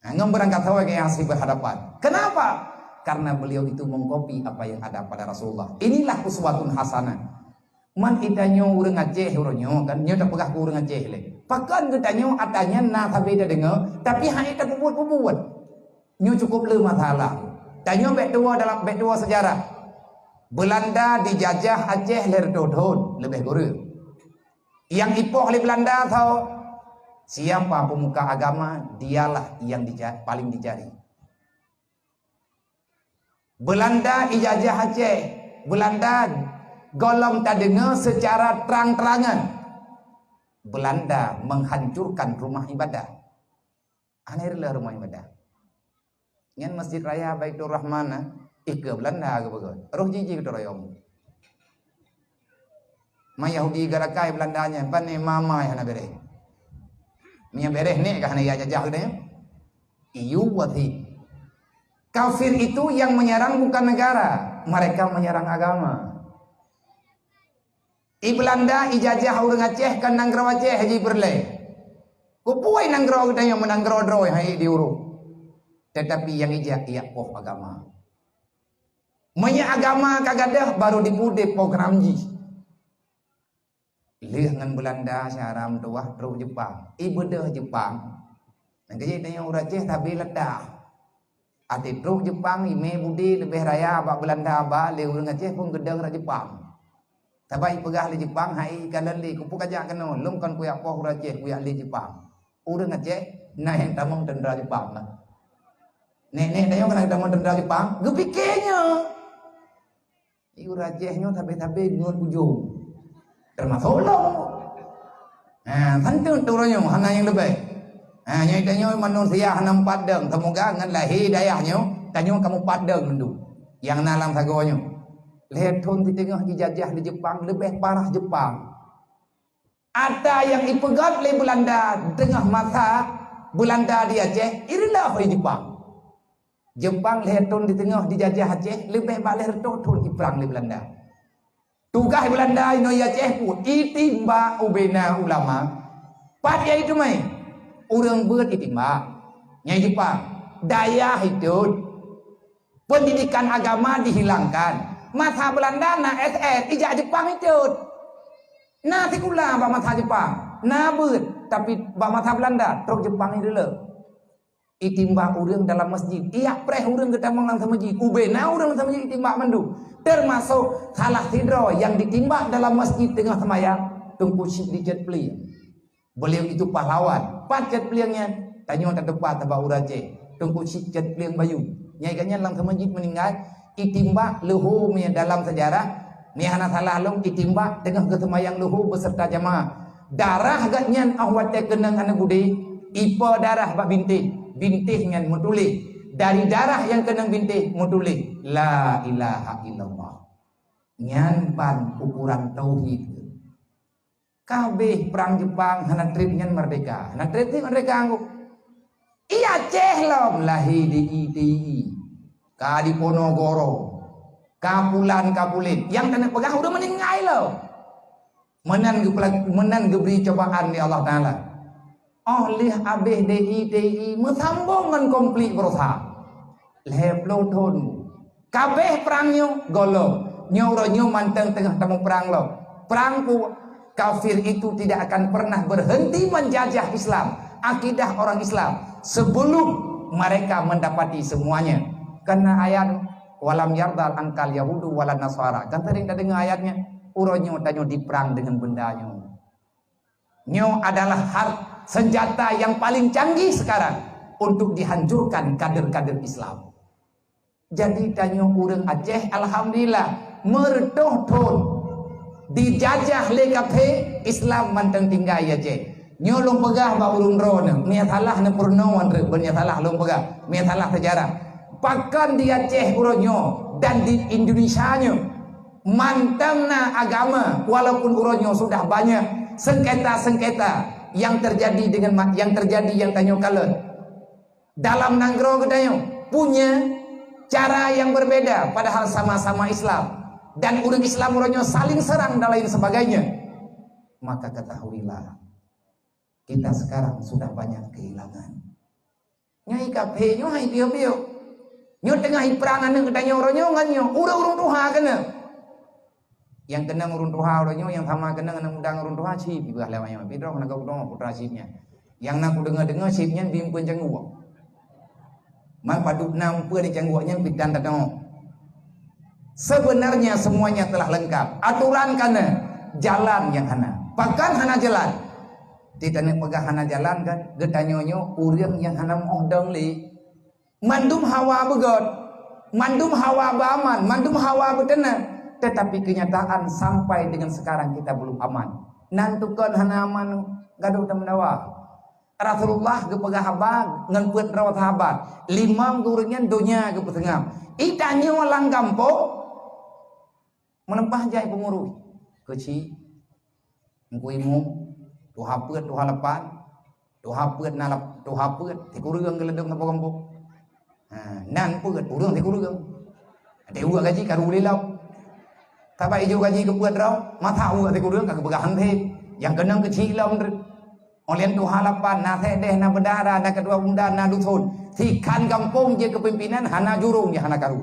Ha, ngon beurangkat sawa gaya hase berhadapan. Kenapa? Karena beliau itu mengkopi apa yang ada pada Rasulullah. Inilah uswatun hasanah. Man geutanyoe ureuëng Aceh uroe nyoe kan, nyoe tapeugah keu ureuëng Aceh lé. Pakon geutanyoe atra nyan na sabe tadeungoe, tapi hana tapeubuet-peubuet. Nyoe cukup le masalah. Tanyoe bék tuwoe dalam, bék tuwoe seujarah. Beulanda dijajah Aceh lhée reutôh thon leubeh kureueng. Nyang ipoh lé Beulanda soe? Siapa pemuka agama, dialah yang dica-, paling dicari. Beulanda ijajah Aceh. Beulanda gohlom tadeungoe seucara trang-trangan. Beulanda menghancurkan rumah ibadah. Hana ireuloh rumoh ibadah. Nyan Masjid Raya Baitur Rahman na, ikeue Beulanda geupeugah. Roh jiji keu teuroyong. Ma Yahudi garakai Beulanda nyan, pane mama hana bereh. Meunyo bereh nek ka hana ijajah geude. Iyu wati. Kafir itu yang menyerang bukan negara, mereka menyerang agama. I Beulanda ijajah ureuëng Aceh kan nanggroe Aceh haji peureulée. Kupuai nanggroe geutanyoe meunanggroe droe hai diuruk. Tetapi yang ijak iyak poh agama. Meunyo agama ka gadôh baru dipude program jih. Lheueh ngon Beulanda syara meutuwah trok Jepang. Ibeudôh Jepang. Nyang keujeuet tanyoe ureuëng Aceh sabe ledah. Até trok Jepang, ime budi leubeh raya bak Beulanda ba lé ureuëng Aceh pun geudong rot Jepang. Saban ipeugah lé Jepang, hai ikalon lé, kupeugah jak keunoe, lôn kon kuyak poh ureuëng Aceh, kuyak lé Jepang. Ureuëng Aceh na nyang tamong tentara Jepang na. Nek-nek tanyoe kana tamong tentara Jepang, geupike nyoe. Ureuëng Aceh nyoe sabe-sabe ngon ujong. Teumasok lôn. Ha, santun tu uroe nyoe hana nyang leubeh. Ha, nyoe tanyoe manusia hana meupat dong. Semoga ngon lahé dayah nyoe, tanyoe ka meupat dong mandum. Nyang na lam sagoe nyoe. Lhée thon siteungoh jijajah lé Jepang, leubeh parah Jepang. Atra nyang ipeugét lé Beulanda teungoh masa Beulanda di Aceh, ireuloh lé Jepang. Jepang lhée thon diteungoh dijajah Aceh, leubeh bak lhée reutôh thon iprang lé Beulanda. Tugaih Beulanda inoe Aceh pun itimbak ubena ulama. Pat nyang iteumé? Ureuëng beuet itimbak. Nyang Jepang, dayah itot. Pendidikan agama dihilangkan. Masa Beulanda na S S, ijak Jepang itot. Na sikula bak masa Jepang, na beuet, tapi bak masa Beulanda, trok Jepang ireuloh. Itimbak ureuëng dalam masjid, iyak preh ureuëng geutamong lam seumeujid, ubena ureuëng lam seumeujid itimbak mandum. Teumasok salah sidroe nyang ditimbak dalam masjid teungoh seumayang, Teungku Chik di Cot Plieng. Beliau itu pahlawan. Pat Cot Plieng nyan? Tanyoe tateupeue bak ureuëng Aceh, Teungku Chik Cot Plieng Bayu. Nyai gobnyan lam seumeujid meuninggai, itimbak leuhô meunyo dalam seujarah, meunyo hana salah lôn, itimbak teungoh geuseumayang leuhô beuseurta jamaah. Darah gobnyan óh watée keunong aneuk gudé, ipo darah bak bintéh, bintéh nyan meutuléh. Dari darah nyang keunong bintéh meutuléh, "La ilaha illallah." Nyan ban ukoran tauhid. Ka habéh prang Jepang hana treb nyan merdeka. Hana treb nyan merdeka anggô. I Aceh lom lahé di I T I. Ka di Ponorogo. Ka pulan ka pulen. Nyang keuneuk peugah ureuëng meuninggai lom. Meunan geupela-, meunan geubri cobaan lé Allah Taala. Óh lheueh habéh D I T I meusambong ngon konflik beurosa. Lhée ploh thon. Kabéh prang nyoe gohlom. Nyoe uroe nyoe mantong teungoh tamong prang lom. Prang pu-, kafir itu tidak akan pernah berhenti menjajah Islam, akidah orang Islam, sebelum mereka mendapati semuanya. Karena ayat, "Walam yardal angkal yahudu walan nasara." Kan sering tadeungoe ayatnya. Uroe nyoe tanyoe diprang deungon benda nyoe. Nyoe adalah har-, senjata yang paling canggih sekarang untuk dihancurkan kader-kader Islam. Jadi tanyoe ureuëng Aceh, alhamdulillah, meureutoh thon dijajah lé kafé, Islam mantong tinggai Aceh. Nyoe lôn peugah bak ureuëng droeneuh, meunyo salah neupeurunoe wan treuk, meunyo salah lôn peugah, meunyo salah seujarah. Pakon di Aceh uroe nyoe dan di Indonesia nyoe mantong na agama, walaupun uroe nyoe sudah banyak sengketa-sengketa yang terjadi dengan ma-, yang terjadi nyang tanyoe kalon. Dalam nanggroe geutanyoe punya cara yang berbeda, padahal sama-sama Islam. Dan ureuëng Islam uroe nyoe saling serang dan lain sebagainya. Maka ketahuilah, kita sekarang sudah banyak kehilangan. Nyoe i kafé nyoe hai piôh-piôh. Nyoe teungoh iprang aneuk geutanyoe uroe nyoe ngon nyoe, ureuëng-ureuëng tuha keuneuk. Nyang keunong ureuëng tuha uroe nyoe, nyang sama keunong aneuk muda ngon ureuëng tuha, cit ibalah lewat nyoe. Pidroh na geupeudong putra cit nyan. Nyang na kudeungoe-deungoe cit nyan bimpeuen cangguek. Man padub na peue di cangguek nyan pitan tanoh. Sebenarnya semuanya telah lengkap. Aturan ka na, jalan nyang hana. Pakon hana jalan? Di taneuk peugah hana jalan kan, geutanyoe nyoe ureuëng nyang hana meuoh dong lé. Mandum hawa beugöt, mandum hawa beuaman, mandum hawa beuteunang, tetapi kenyataan sampai dengan sekarang kita belum aman. Nan tukon hana aman gadoh dan meudawa. Rasulullah geupeugah haba ngon peuet droe sahabat, limong ureuëng nyan donya geupeuseungab. Itanyoe lam gampông meuleumpah jai peungurus, keuchik, Teungku Imum, tuha peuet, tuha lapan, tuha peuet na lap-, tuha peuet sikureueng geuleudong saboh gampông. Ha, nan peuet ureuëng sikureueng. Até uroe gaji karu lilom. Sabab ijok gaji keu peuet droe, masa uroe sikureueng ka geupeugah hana sép. Nyang keunong keuchik lom treuk. Óh lheueh tuha lapan, na sedeh, na beudara, na ketua bunda, na dusun. Sikhan gampông jeuet keu pimpinan, hana jurông jih, hana karu.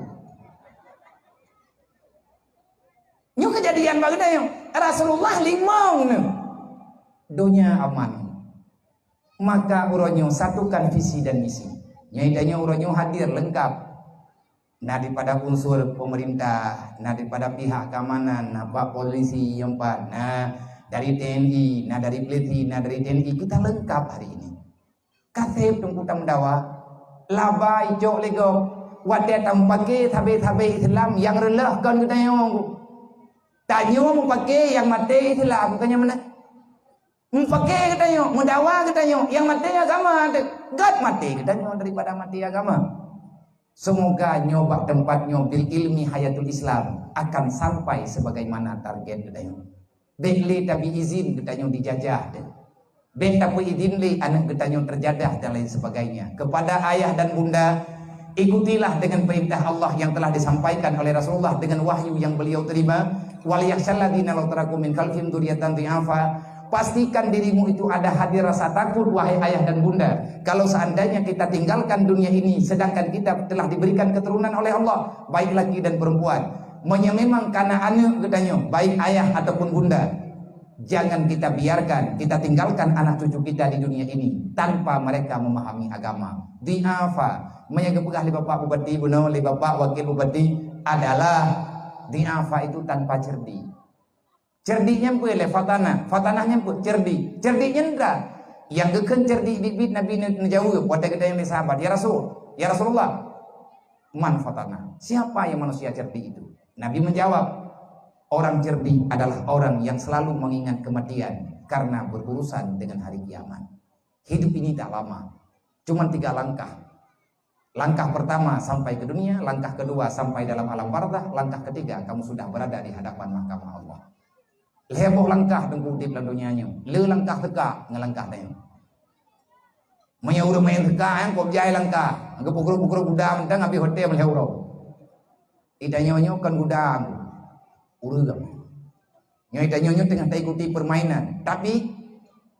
Nyoe keujadian bak geutanyoe. Rasulullah limong nyoe. Donya aman. Maka uroe nyoe satukan visi dan misi. Nyoe tanyoe uroe nyoe hadir lengkap. Na daripada unsur pemerintah, na daripada pihak keamanan, na bak polisi nyang pat, na dari T N I, na dari polisi, na dari T N I. Kita lengkap hari ini. Ka sép teungku tameudawa, laba icok lé gob, watée tameupaké sabe-sabe Islam nyang reuloh kon geutanyoe. Tanyoe meupaké nyang maté Islam, kon nyan meunan. Meupaké geutanyoe, meudawa geutanyoe, nyang maté agama teuh. Gét maté geutanyoe daripada maté agama. Semoga nyoe bak teumpat nyoe bil ilmi hayatul Islam akan sampai sebagaimana target geutanyoe. Bék lé tabi izin geutanyoe dijajah teuh. Bék tapeuidin lé aneuk geutanyoe teujadah dan lain sebagainya. Kepada ayah dan bunda, ikutilah dengan perintah Allah yang telah disampaikan oleh Rasulullah dengan wahyu yang beliau terima. "Wal yakhsyalladzina law taraku min khalfihim dzurriyyatan dhi'afa." Pastikan dirimu itu ada hadir rasa takut, wahai ayah dan bunda. Kalau seandainya kita tinggalkan dunia ini, sedangkan kita telah diberikan keturunan oleh Allah, baik laki dan perempuan. Meunyoe memang kana aneuk geutanyoe, baik ayah ataupun bunda, jangan kita biarkan, kita tinggalkan anak cucu kita di dunia ini tanpa mereka memahami agama. Dhi'afa, meunyoe geupeugah lé Bapak Bupati bunoe, lé Bapak Wakil Bupati, adalah dhi'afa itu tanpa cerdik. Cerdik nyan peue lé fatana, fatana nyan peue cerdik. Cerdik nyan ka nyang geukheun cerdik biet-biet Nabi ne-, neujaweueb watée geutanyong lé sahabat, "Ya Rasul, ya Rasulullah, man fatana? Siapa yang manusia cerdik itu?" Nabi menjawab, "Orang cerdik adalah orang yang selalu mengingat kematian karena berurusan dengan hari kiamat." Hidup ini tak lama, cuma tiga langkah. Langkah pertama sampai ke dunia, langkah kedua sampai dalam alam barzakh, langkah ketiga kamu sudah berada di hadapan mahkamah Allah. Lhée boh langkah teungku udeb lam donya nyoe, le langkah teuka ngon langkah tanyoe. Meunyoe ureuëng main teuka, eh, kok jai langkah, geupukru-pukru guda mantong habéh watée meulhée uroe. Itanyoe nyoe kon guda, ureuëng. Nyoe itanyoe nyoe teungoh taikuti permainan, tapi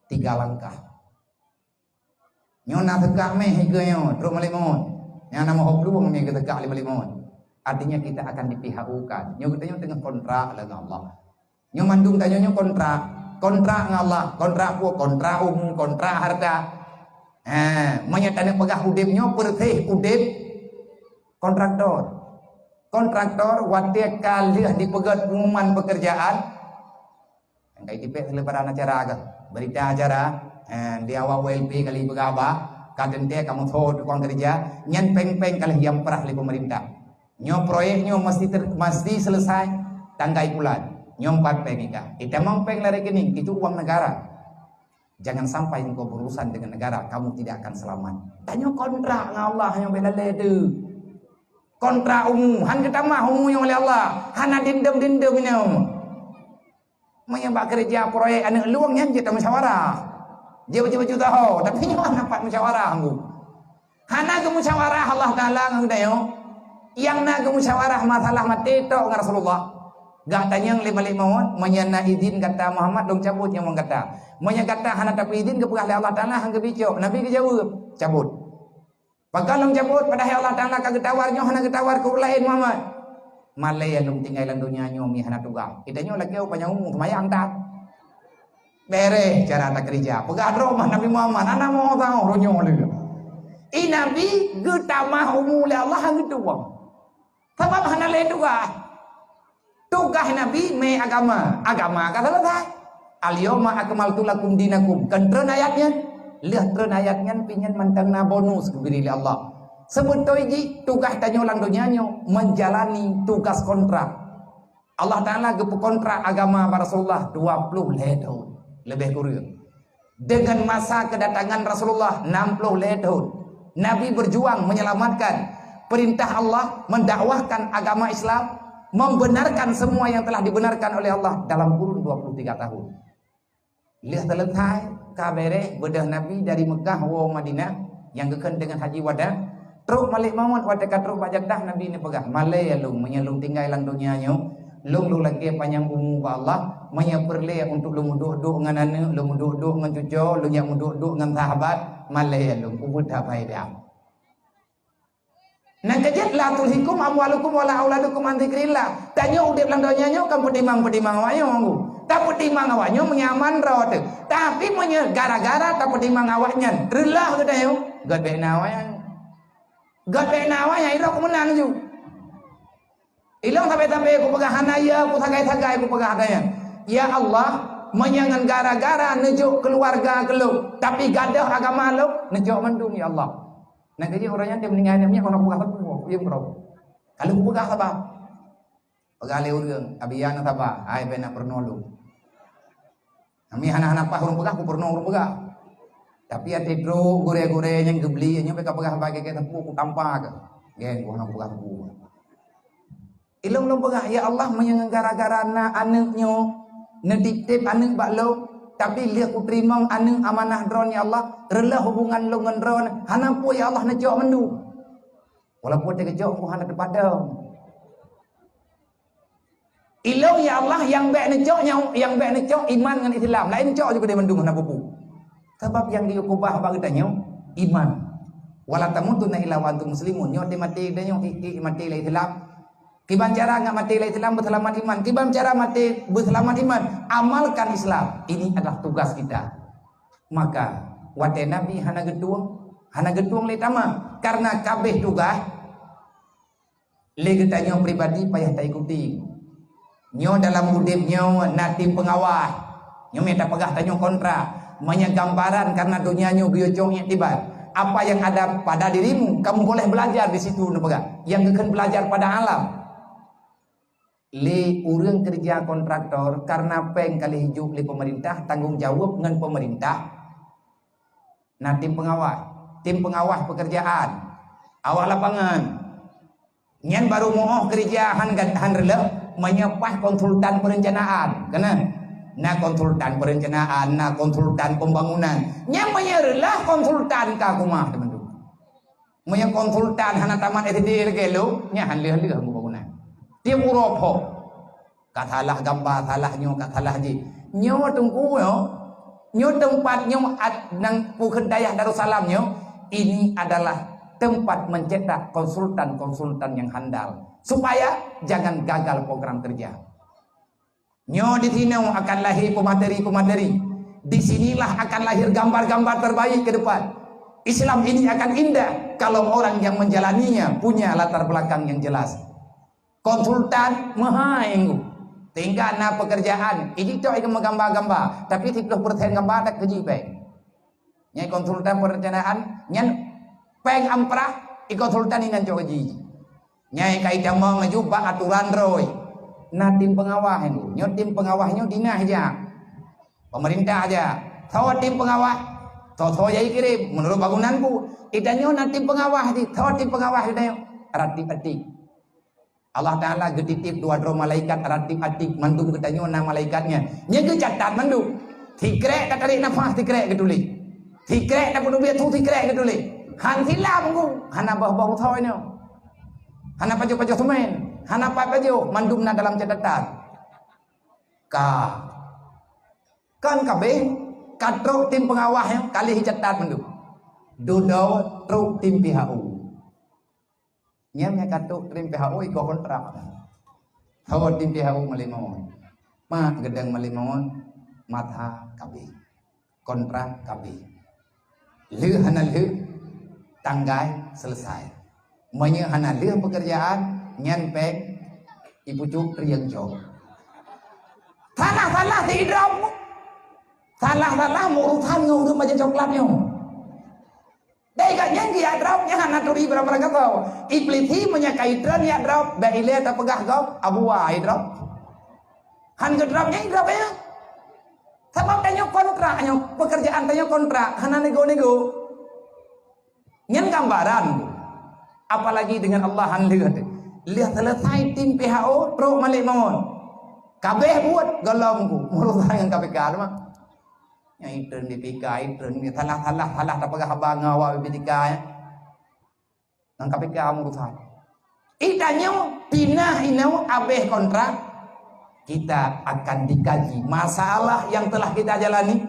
tiga langkah. Nyoe na teuka méh ikeue nyoe, trok malék mot. Nyang na meuhok luwang méh geuteuka lé malék mot. Artinya kita akan dipihak ukat. Nyoe geutanyoe teungoh kontrak lé ngon Allah. Nyoe mandum tanyoe nyoe kontrak. Kontrak ngon Allah, kontrak peue? Kontrak umu, kontrak harta. Ha, meunyoe taneuk peugah udeb nyoe peureuséh udeb kontraktor. Kontraktor watée ka lheueh dipeugét pengumuman pekerjaan, Nyang ka jitipék seuleubeuran acara kah, beurita acara, eh, di awak U L P kali peugah haba, ka teuntée kamoe soe tukang keureuja, nyan péng-péng ka lheueh jiamprah lé peumeurintah. Nyoe proyek nyoe meusti ter-, meusti seuleusai tanggai bulan. Nyoe pat péng ikah. Itamong péng lam rekening, itu uang negara. Jangan sampai engkau berurusan dengan negara, kamu tidak akan selamat. Tanyoe kontrak ngon Allah nyang bela lé tu. Kontrak umu, han geutamah umu nyang oleh Allah, hana dendam-dendam inoe. Meunyoe bak keureuja proyek aneuk lueng nyan jeuet musyawarah. Jeuet bacut-bacut taho, tapi nyoe hana pat musyawarah ambu. Hana geumusyawarah Allah Taala ngon geutanyoe. Nyang na geumusyawarah masalah maté tok ngon Rasulullah. Gak tanyong lé malék mawöt, meunyoe na idin gata Muhammad, lôn cabot nyawöng gata. Meunyoe gata hana tapeuidin, geupeugah lé Allah Taala han geubicok, Nabi geujaweueb, cabot. Pakon lôn cabot, padahai Allah Taala ka geutawar, nyoe hana geutawar keu ureuëng laén Muhammad. Malée lôn tinggai lam donya nyoe mi hana tugaih. Kita nyoe lagée panyang umu seumayang dah. Bereh cara takeurija. Peugah droe mah Nabi Muhammad, hana mo tau roh nyoe lé. I Nabi geutamah umu lé Allah han geutuwang. Sabab hana lé tugaih. Tugaih Nabi mé agama, agama ka selesai. "Al-yauma akmaltu lakum dinakum." Kan treun ayat nyan? Lheueh treun ayat nyan, pih nyan mantong na bonus geubri lé Allah. Seubeutôi jih tugaih tanyoe lam donya nyoe menjalani tugas kontrak. Allah Taala geupeukontrak agama bak Rasulullah dua ploh lhée thon, leubeh kureueng. Dengan masa kedatangan Rasulullah enam ploh lhée thon, Nabi berjuang menyelamatkan perintah Allah, mendakwahkan agama Islam, membenarkan semua yang telah dibenarkan oleh Allah dalam kurun dua puluh tiga tahun. Lheueh selesai, ka bereh beudôh Nabi dari Mekah woe Madinah nyang geukheun deungon haji wada, trok malék mawöt watée ka trok bak Jeddah Nabi neupeugah, "Malée lôn, meunyoe lôn tinggai lam donya nyoe, lôn lôn lakée panyang umu bak Allah, meunyoe peureulée untuk lôn meuduek-duek ngon aneuëk, lôn meuduek-duek ngon cucoe, lôn jak meuduek-duek ngon sahabat, malée lôn, ubeuet haba idam." Nyang keujeuet, "La tulhikum amwalukum wala auladukum an dzikrillah." Tanyoe udeb lam donya nyoe kan peutimang-peutimang awak nyoe, Teungku. Tapeutimang awak nyoe meunyaman droe teuh. Tapi meunyoe gara-gara tapeutimang awak nyan, reuloh geutanyoe, göt bék na awak nyan. Göt bék na awak nyan, irok meunan ju. Ilong sabe-sabe kupeugah hana ya, ku sagai-sagai kupeugah hana ya. Ya Allah, meunyoe ngon gara-gara neujok keuluwarga keu lôn, tapi gadôh agama lôn, neujok mandum ya Allah. Nyang keujeuet ureuëng nyan dia meuninggai nyan, nyan hana peugah sapeue, diam keudroe. Ka lheueh peugah saba. Peugah lé ureuëng, "Abi ya na saba, hai bèk na peurunoe lôn." Kami hana-hana paih ureuëng peugah, kupeurunoe ureuëng peugah. Tapi até trok gurée-gurée nyang geubli, nyoe bèk ka peugah saba, gét-gét sapeue, kutampa keuh. Gét, ku hana peugah sapeue. Ilong lôn peugah, "Ya Allah, meunyoe gara-gara na aneuëk nyoe, neutieb-tieb aneuëk bak lôn, tapi lheueh kuteurimong aneuëk amanah Droen, ya Allah, reuloh hubungan lôn ngon Droen, hana peue, ya Allah, neucok mandum." Walaupun teukeujok, hana teupadong. Ilong, ya Allah, nyang bèk neucok, nyang, nyang bèk neucok iman ngon Islam. Laén cok ju keudeh mandum hana peue-peue. Sabab nyang diukubah bak geutanyoe iman. "Wala tamutunna illa wa antum muslimun." Nyoe teumaté geutanyoe, i, i, maté lam Islam. Kiban cara ngat maté lam Islam, beuseulamat iman. Kiban cara maté beuseulamat iman, amalkan Islam. Ini adalah tugas kita. Maka, watée Nabi hana geutueng, hana geutueng lé tamah. Karena kabeh tugaih lé geutanyoe pribadi payah taikuti. Nyoe dalam udeb nyoe na tim peungawas. Nyoe mita peugah tanyoe kontra. Meunyoe gambaran karena donya nyoe geuyue cok iktibar. Apa yang ada pada dirimu, kamu boleh belajar di situ, neupeugah. Nyang geukheun belajar pada alam. Lé ureuëng keureuja kontraktor, karena péng ka lheueh jok lé peumeurintah, tanggong jaweueb ngon peumeurintah, na tim peungawas. Tim peungawas peukeurjaan, awak lapangan. Nyan barô meu-oh keureuja han gad-, han reuloh, meunyoe paih konsultan peureuncanaan. Keunan, na konsultan peureuncanaan, na konsultan pembangunan. Nyan meunyoe reuloh konsultan ka keumah, teuma-teuma. Meunyoe konsultan hana tamat S D lagée lôn, nyan han lheueh-lheueh pembangunan. Tieb uroe phok. Ka salah gamba, salah nyoe, ka salah jih. Nyoe teungku nyoe, nyoe teumpat nyoe at-, nang pukheun dayah Darussalam nyoe, ini adalah tempat mencetak konsultan-konsultan yang handal, supaya jangan gagal program kerja. Nyoe di sinoe akan lahé peumateri-peumateri. Di sinilah akan lahir gambar-gambar terbaik ke depan. Islam ini akan indah kalau orang yang menjalaninya punya latar belakang yang jelas. Konsultan meuhai ngu. Tingkat na pekerjaan, iji tok ikeu meugamba-gamba, tapi siplôh persen gamba tak keujih bèk. Nyai konsultan perencanaan, nyan péng amprah, i konsultan inan cok keujih. Nyai kai tamong laju bak aturan droe. Na tim pengawas nyoe. Nyoe tim pengawas nyoe dinas jak. Pemerintah jak. Soe tim pengawas? Soe-soe nyai kirém menurut bangunan bu. Itanyoe na tim pengawas di. Soe tim pengawas itanyoe? Ratib atik. Allah Taala geutitip dua droe malaikat ratib atik mandum geutanyoe na malaikat nyan. Nyan geucatat mandum. Sikrek tatarék nafas sikrek geutuléh. Sikrek tapeudubiet su sikrek geutuléh. Han silam ku, hana boh-boh usoe nyoe. Hana pajoh-pajoh semen, hana pat pajoh, mandum na dalam catatan. Ka. Kan kabeh, ka trok tim pengawas nyan, ka lheueh catat mandum. Dudoe trok tim P H U. Nyan nyang ka trok tim P H U iko kontrak. Thot di pihak u malimon. Mak geudong malimon, mata kabeh. Kontrak kabeh. Lheueh hana lheueh, tanggai selesai. Meunyoe hana lheueh pekerjaan, nyan péng ipucuk rieng jok. Salah-salah si idrop. Salah-salah meurusan ngon ureueng bajèe coklat nyoe. Dai ka nyang geujak drop nyan hana turi barang-barang gasoe. Iblih meunyo ka itreun jak drop, bèk ilèe tapeugah gob, abu ai drop. Han geudrop nyan idrop ya. Sabab tanyoe kontrak nyoe, pekerjaan tanyoe kontrak, hana nego-nego. Nyan gambaran. Apalagi dengan Allah han lheueh teuh. Lheueh selesai tim P H O, trok malék mawon. Kabeh buet golom ku, meurusan ngon K P K teuma. Nyang itreun B P K, itreun ni salah-salah, salah tapeugah haba ngon awak B P K, ya. Ngon K P K meurusan. Itanyoe pinah inoe abeh kontrak, kita akan dikaji masalah yang telah kita jalani,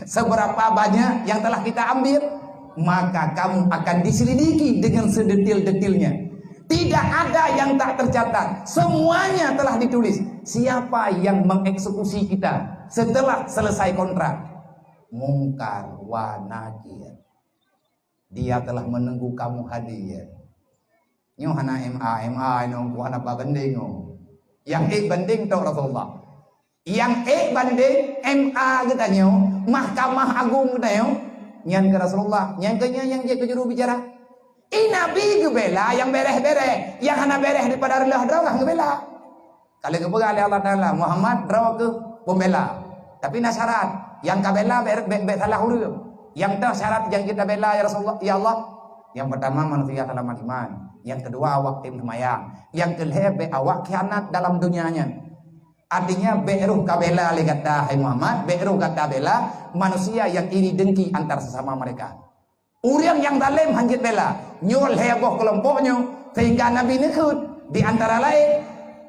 seberapa banyak yang telah kita ambil, maka kamu akan diselidiki dengan sedetil-detilnya. Tidak ada yang tak tercatat, semuanya telah ditulis. Siapa yang mengeksekusi kita setelah selesai kontrak? Mungkar wa Nakir. Dia telah menunggu kamu hadir. Nyoe hana M A, M A nyoe ku hana ba banding nyoe. Nyang ék banding tok Rasulullah. Nyang ék banding M A geutanyoe, Mahkamah Agung geutanyoe, nyan keu Rasulullah, nyan keu nyan nyang jeuet keu juru bicara. I Nabi geubela nyang bereh-bereh, nyang hana bereh daripada reuloh droe geubela. Ka lheueh geupeugah lé Allah Taala, Muhammad droe keuh pembela. Tapi na syarat, nyang ka bela bèk, bèk, bèk salah ureueng. Nyang toh syarat nyang jeuet tabela ya Rasulullah, ya Allah? Nyang pertama manusia salamat iman. Nyang kedua awak tem seumayang. Nyang keulhèe bèk awak khianat dalam dunia nyan. Artinya bèk roh ka bela lé gata hai Muhammad, bèk roh gata bela manusia yang iri dengki antar sesama mereka. Ureueng nyang zalem han jeuet bela. Nyoe lhèe boh keulompok nyoe, sehingga Nabi neukheun, di antara laén,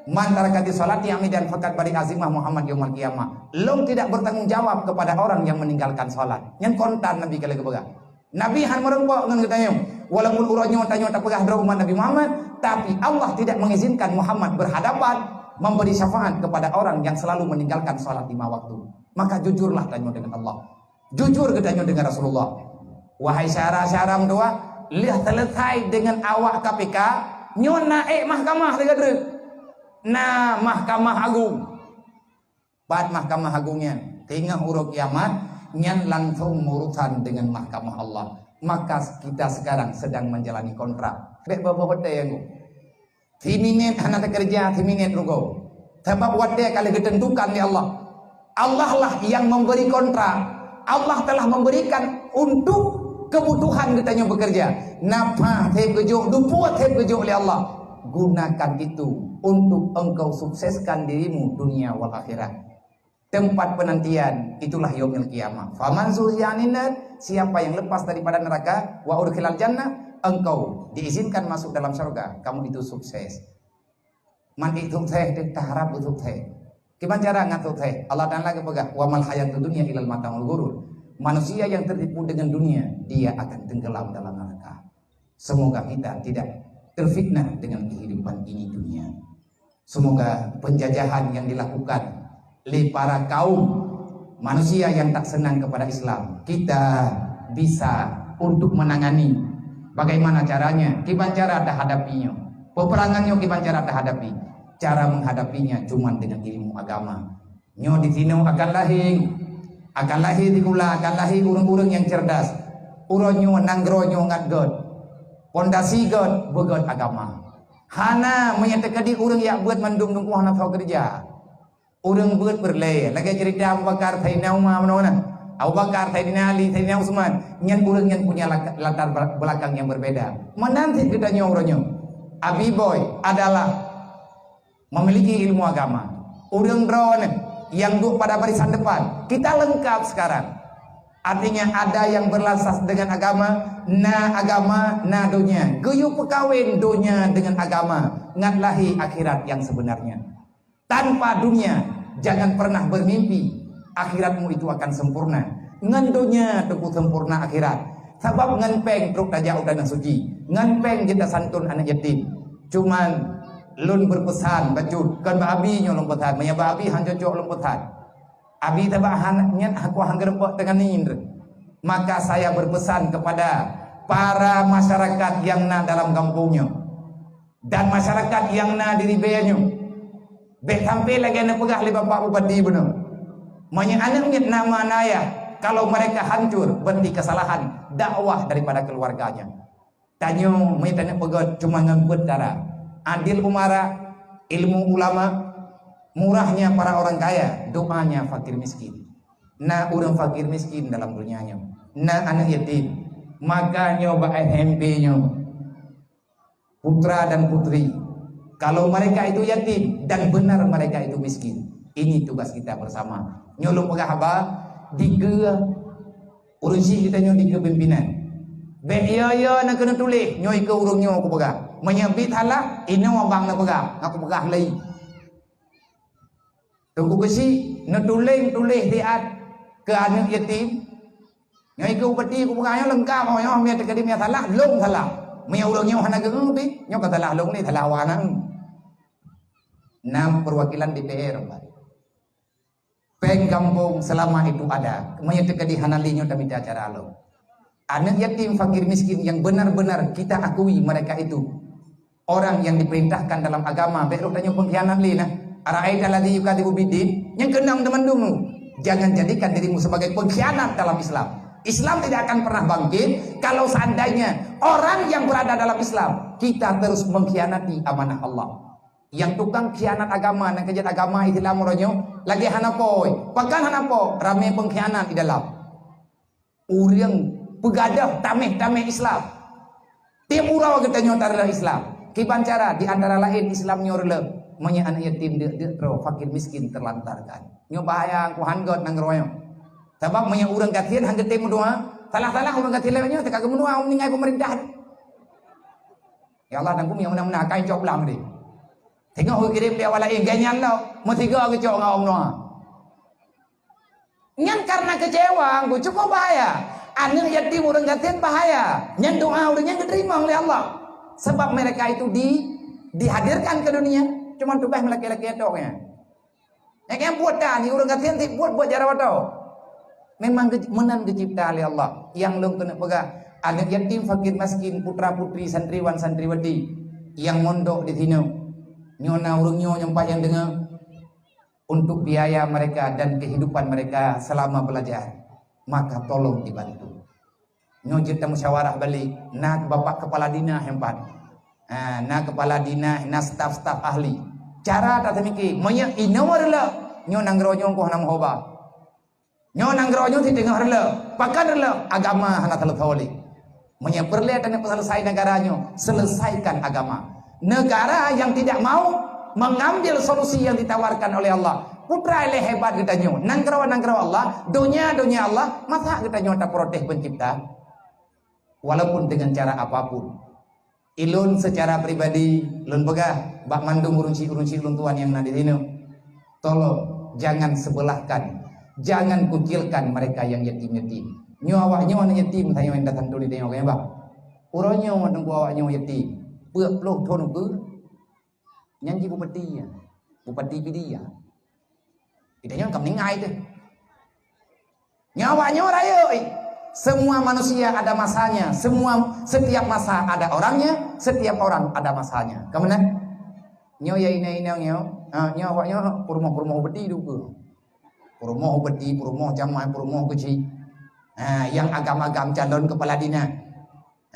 "Man taraka sholati amidan faqad bari'a zimmah Muhammad yaumal qiyamah." Lôn tidak bertanggung jawab kepada orang yang meninggalkan salat. Nyan kontan Nabi ka lheueh geupeugah. Nabi han meureumpok ngon geutanyoe. Walaupun uroe nyoe tanyoe tapeugah droe umat Nabi Muhammad, tapi Allah tidak mengizinkan Muhammad berhadapan memberi syafaat kepada orang yang selalu meninggalkan salat lima waktu. Maka jujurlah tanyoe dengan Allah. Jujur geutanyoe deungon Rasulullah. Wahai syedara-syedara meutuwah, lheueh seuleusoe deungon awak K P K, nyoe na ék mahkamah sigoe treuk. Na Mahkamah Agung. Pat Mahkamah Agung nyan, teungoh uroe kiamat, nyan langsong meurusan deungon Mahkamah Allah. Maka kita sekarang sedang menjalani kontrak. Bèk boh-boh watèe nyoe. Siminét hana teukeureuja, siminét rugoe. Sabab watèe ka lheueh geuteuntukan lé Allah. Allah lah yang memberi kontrak. Allah telah memberikan untuk kebutuhan geutanyoe bekerja. Nafah sép geujok, dupuet sép geujok lé Allah. Gunakan itu untuk engkau sukseskan dirimu dunia wal akhirat. Tempat penantian itulah yaumil qiyamah. Faman zuhziha 'anin nar, siapa yang lepas daripada neraka, wa udkhilal jannah, engkau diizinkan masuk dalam surga, kamu itu sukses. Man ék sukses, teuharap beusukses. Kiban cara ngat sukses? Allah Taala geupeugah, "Wa mal hayatud dunya illa mata'ul ghurur." Manusia yang tertipu dengan dunia, dia akan tenggelam dalam neraka. Semoga kita tidak terfitnah dengan kehidupan ini dunia. Semoga penjajahan yang dilakukan lé para kaum manusia yang tak senang kepada Islam, kita bisa untuk menangani. Bagaimana caranya? Kiban cara tahadapi nyoe. Peperangan nyoe kiban cara tahadapi. Cara menghadapinya cuma dengan ilmu agama. Nyoe di sinoe akan lahé, akan lahé sikula, akan lahé ureueng-ureueng nyang cerdas. Uroe nyoe nanggroe nyoe ngat göt. Pondasi göt, beugöt agama. Hana, meunyoe teukeudi ureueng jak beuet mandum teungku hana soe keureuja. Ureueng beuet peureulèe, lagèe ceurita Abu Bakar, Saidina Umar meunoe na. Abu Bakar, Saidina Ali, Saidina Utsman, nyan ureueng nyan punya lak-, latar bel-, belakang yang berbeda. Meunan cit geutanyoe uroe nyoe. Abi Boy adalah memiliki ilmu agama. Ureueng droeneuh nyang duek pada barisan depan, kita lengkap sekarang. Artinya ada yang berlandas dengan agama, na agama, na donya. Geuyue peukawen donya dengan agama, ngat lahé akhirat yang sebenarnya. Tanpa dunia, jangan pernah bermimpi akhiratmu itu akan sempurna. Ngon donya teungku sempurna akhirat. Sabab ngon péng trok tajak u tanah suci. Ngon péng jeuet tasantun aneuk yatim. Cuman Lôn beupeusan bacut, kon bak Abi nyoe lôn peusan. Meunyoe bak Abi han cocok lôn peusan. Abi tabak han nyan aku han geureubok teungoh nindri. Maka saya berpesan kepada para masyarakat yang na dalam gampông nyoe dan masyarakat yang na di ribée nyoe, bék sampai lagée na peugah lé Bapak Bupati bunoe. Meunyoe aneuk miet na ma na yah, kalau mereka hancur, berarti kesalahan dakwah daripada keluarganya. Tanyoe meunyoe taneuk peugét cuma ngon peuet cara. Adil umara, ilmu ulama, murahnya para orang kaya, doanya fakir miskin. Na ureuëng fakir miskin dalam dunia nyoe. Na aneuk yatim. Maka nyoe bak S M P nyoe. Putra dan putri. Kalau mereka itu yatim dan benar mereka itu miskin. Ini tugas kita bersama. Nyoe lôn peugah haba dikeue ureuëng syiek geutanyoe dikeue pimpinan. Bék yo-yo na keuneuk tuléh, nyoe ikeue ureuëng nyoe kupeugah. Meunyoe bit salah, inoe abang na peugah, aku peugah lé. Teungku Geuchik neutuléh tuléh siat keu aneuk yatim. Nyoe ikeue bupati kupeugah nyoe leungkap, oh, nyoe meunyoe teukeudi meunyoe salah, lôn salah. Meunyoe ureuëng nyoe hana geueu pih, nyoe ka salah lôn lé, salah awak na. Nam perwakilan D P R, Pak. Péng gampông selama itu ada. Meunyoe teukeudi hana lé nyoe tamita cara lom. Aneuk yatim, fakir miskin yang benar-benar kita akui mereka itu orang yang diperintahkan dalam agama. Bék rot tanyoe pengkhianat lé nah. Ara'aita alladzi yukadzibu biddin, nyang keunong teumandum. Jangan jadikan dirimu sebagai pengkhianat dalam Islam. Islam tidak akan pernah bangkit kalau seandainya orang yang berada dalam Islam kita terus mengkhianati amanah Allah. Nyang tukang khianat agama, nyang keujeuet agama Islam uroe nyoe lagée hana po. Pakon hana po? Ramé pengkhianat di dalam. Ureuëng peugadôh tameh-tameh Islam. Tieb uroe geutanyoe tareuloh Islam. Kiban cara, di antara laén Islam nyoe reuloh, meunyoe aneuk yatim deuk-deuk droe, fakir miskin terlantarkan. Nyoe bahaya, ku han gét nanggroe nyoe. Sabab meunyoe ureuëng gasien han geutem meudoa, salah-salah ureuëng gasien lewat nyoe teuka geumeudoa meuninggai pemerintah. Ya Allah, dan kumi yang meunan-meunan akai cok blang deh. Tengok geukirém lé awak laén, gobnyan lom meusigoe geucok ngon Allah. Nyan karena kecewa, ku cukup bahaya. Aneuk yatim ureuëng gasien bahaya. Nyan doa ureuëng nyan geuteurimong lé Allah. Sebab mereka itu di, dihadirkan ke dunia, cuma tugas meulakée-lakée tok nyan. Nyang buet dah, ni ureuëng gasien ti buet-buet jaroe tau. Memang geuc-, meunan geucipta lé Allah. Nyang lôn keuneuk peugah, aneuk yatim, fakir miskin, putra-putri, santriwan, santriwati nyang mondok di sinoe. Nyoe na ureuëng nyoe nyang paih nyang deungoe untuk biaya mereka dan kehidupan mereka selama belajar. Maka tolong dibantu. Nyoe jeuet tamusyawarah balik, na bapak kepala dinah nyang pat. Ha, na kepala dinah, na staf-staf ahli. Cara taseumike, meunyoe inoe reuloh, nyoe nanggroe nyoe koh na meuhoba. Nyoe nanggroe nyoe siteungoh reuloh, pakon reuloh, agama hana seuleusoe lé. Meunyoe peureulée taneuk peuselesai negara nyoe, selesaikan agama. Negara yang tidak mau mengambil solusi yang ditawarkan oleh Allah. Putra lé hebat geutanyoe, nanggroe-nanggroe Allah, donya-donya Allah, masa geutanyoe taprotes pencipta? Walaupun dengan cara apapun. Ilôn secara pribadi, lôn peugah bak mandum ureuëng syiek-ureuëng syiek lôn tuan nyang na di sinoe, tolong jangan sebelahkan, jangan kucilkan mereka yang yatim-yatim. Nyoe awak nyoe aneuk yatim, tanyoe nyang tasantun di tanyoe, bang. Uroe nyoe teungku awak nyoe yatim, peuet ploh thon ukeue. Nyan jih bupati, ya. Bupati Pidie, ya. Kita nyoe ka meuninggai teuh. Nyoe awak nyoe rayeuk, eh. Semua manusia ada masanya, semua, setiap masa ada orangnya, setiap orang ada masanya. Ka meunan? Nyoe ya inong-inong nyoe, ha, nyoe awak nyoe peurumoh-peurumoh bupati dukeue. Peurumoh bupati, peurumoh camat, peurumoh keuchik. Ha, nyang agam-agam calon kepala dinah.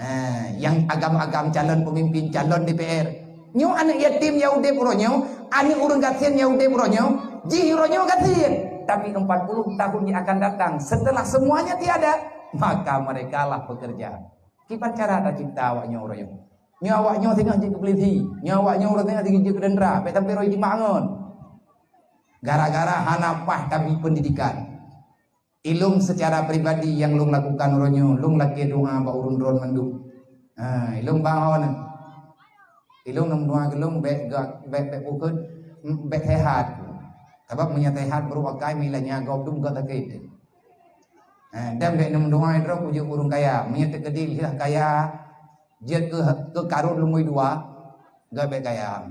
Ha, nyang agam-agam calon pemimpin, calon D P R. Nyoe aneuk yatim nyang udeb uroe nyoe, aneuk ureuëng gasien nyang udeb uroe nyoe, jih uroe nyoe gasien. Tapi empat puluh tahun yang akan datang, setelah semuanya tiada, maka merekalah pekerja. Kiban cara tacipta awak nyoe uroe nyoe. Nyoe awak nyoe singoh jeuet keu polisi, nyoe awak nyoe uroe singoh jeuet keu tentera, bék sampai roh jimak ngon. Gara-gara hana paih tabri pendidikan. Ilôn secara pribadi nyang lôn lakukan uroe nyoe, lôn lakée doa bak ureuëng droen mandum. Ha, ilôn bak awaknyan. Ilôn lôn doa keu lôn bék ga-, bék, bék bukon, bék sehat. Sabab meunyoe sehat brôk akai, meunyoe nyan gob dum gét sakét. Ha, dan bék lôn doa droe keu jeuet ureuëng kaya. Meunyoe teukeudi lheueh kaya, jeuet keu, keu karot lumbôi dua, gét bék kaya.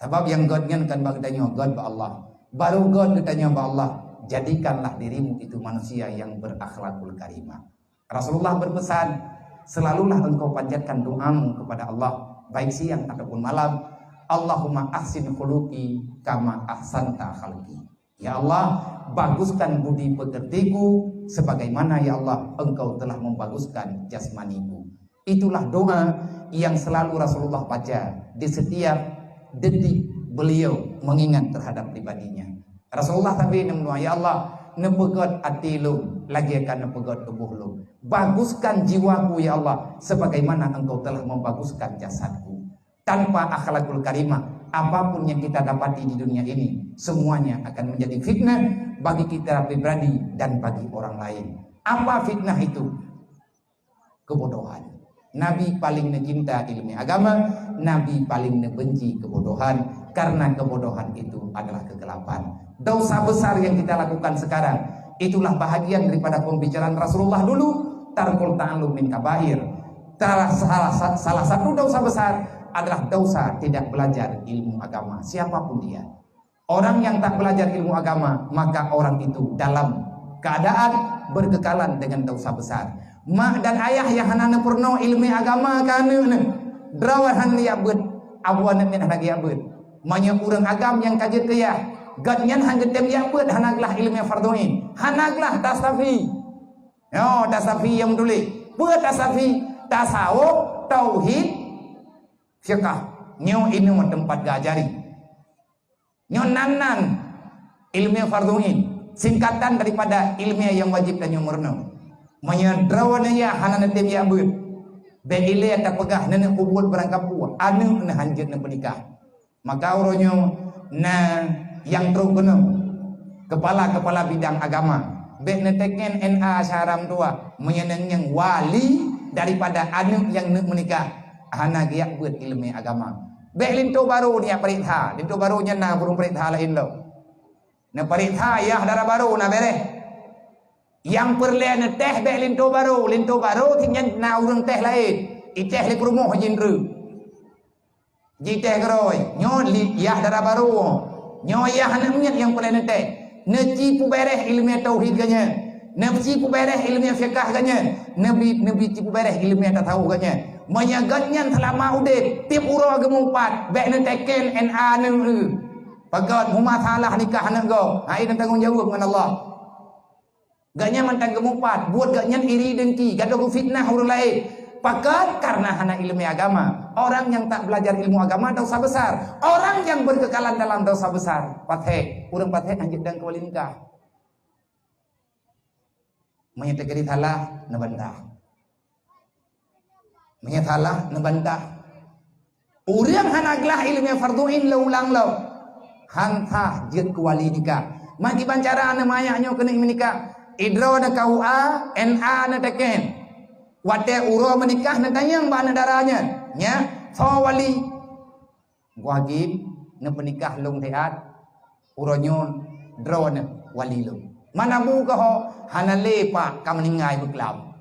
Sabab nyang gét nyan kon bak geutanyoe, gét bak Allah. Barô gét geutanyoe bak Allah, jadikanlah dirimu itu manusia yang berakhlakul karimah. Rasulullah berpesan, "Selalulah engkau panjatkan doamu kepada Allah, baik siang ataupun malam, Allahumma ahsin khuluqi kama ahsanta khalqi." Ya Allah, baguskan budi pekertiku sebagaimana, ya Allah, Engkau telah membaguskan jasmaniku. Itulah doa yang selalu Rasulullah baca di setiap detik beliau mengingat terhadap pribadinya. Rasulullah tapi neumeudoa, "Ya Allah, neupeugét até lôn lagée ka neupeugét tuboh lôn. Baguskan jiwaku, ya Allah, sebagaimana Engkau telah membaguskan jasadku." Tanpa akhlakul karimah, apapun yang kita dapati di dunia ini, semuanya akan menjadi fitnah bagi kita pribadi dan bagi orang lain. Apa fitnah itu? Kebodohan. Nabi paling neucinta ilmu agama, Nabi paling neubenci kebodohan, karena kebodohan itu adalah kegelapan. Dosa besar yang kita lakukan sekarang, itulah bahagian daripada pembicaraan Rasulullah dulu, tarkul ta'allum min kabair. Salah, salah, salah satu dosa besar adalah dosa tidak belajar ilmu agama, siapapun dia. Orang yang tak belajar ilmu agama, maka orang itu dalam keadaan berkekalan dengan dosa besar. Mak dan ayah yang hana neupeurunoe ilmu agama keu aneuk neuh, droe hana geujak beuet, abu aneuk nyan hana geujak beuet. Meunyoe ureuëng agam nyang ka jeuet keu yah, gét nyan hana geutem jak beuet, hana glah ilmu fardhu ain, hana glah tasafi. Nyoe tasafi nyang meutuléh. Peue tasafi? Tasawuf, tauhid, fiqah. Nyoe inoe teumpat geuajari. Nyoe nan-nan ilmu fardhu ain, singkatan daripada ilmu nyang wajib tanyoe meurunoe. Meunyoe droeneuh yah hana neutem jak beuet, bék ilée tapeugah neuneuk peubuet barangkapeue, aneuk neuh hanjeuet neupeunikah. Maka uroe nyoe na nyang trok keunoe, kepala-kepala bidang agama, bék neuteken N A syara meutuwah, meunyoe nyan wali daripada aneuk nyang neuk meunikah, hana geujak beuet ilmu agama. Bék linto barô neujak pareksa, linto barô nyan na burung pareksa laén lom. Neupareksa yah dara barô na béréh. Nyang peureulée neutéh bék linto barô, linto barô nyan na ureuëng téh laén, itéh lé peurumoh jindreuk. Jitéh keurôi, nyoe li-, yah dara barô. Nyoe yah aneuk miet nyang peureulée neutéh. Neuci peubeureh iéleumé tauhid geuh nyan. Neuci peubeureh iéleumé fiqah geuh nyan. Neubi, neubi ci peubeureh iéleumé tasawuf geuh nyan. Meunyoe gét nyan seulama udeb, tieb uroe geumeupat, bék neuteken N A aneuk. Pakon huma salah nikah aneuk gob. Hai dan tanggong jaweueb ngon Allah. Gobnyan mantong geumeupat, buet gobnyan iri dengki, gadoh geufitnah ureuëng laén. Pakon? Karena hana iéleumé agama. Orang yang tak belajar ilmu agama dosa besar. Orang yang berkekalan dalam dosa besar. Patéh, ureuëng patéh hanjeuet dan keuwali nikah. Meunyoe teukeuri salah, neubantah. Meunyoe salah, neubantah. Ureuëng hana glah iéleumé fardhu ain lé ulang lom, han sah jeuet keu wali nikah. Meukiban cara aneuk manyak nyoe keuneuk meunikah? Idroe neuh K U A, N A neuteken. Watée uroe meunikah neutanyong bak aneuk dara nyan, "Nyak, soe wali?" Geuh agib, neupeunikah lôn siat, uroe nyoe droeneuh wali lôn. Mana bu keuh ho? Hana lé, Pak, ka meuninggai beuklam.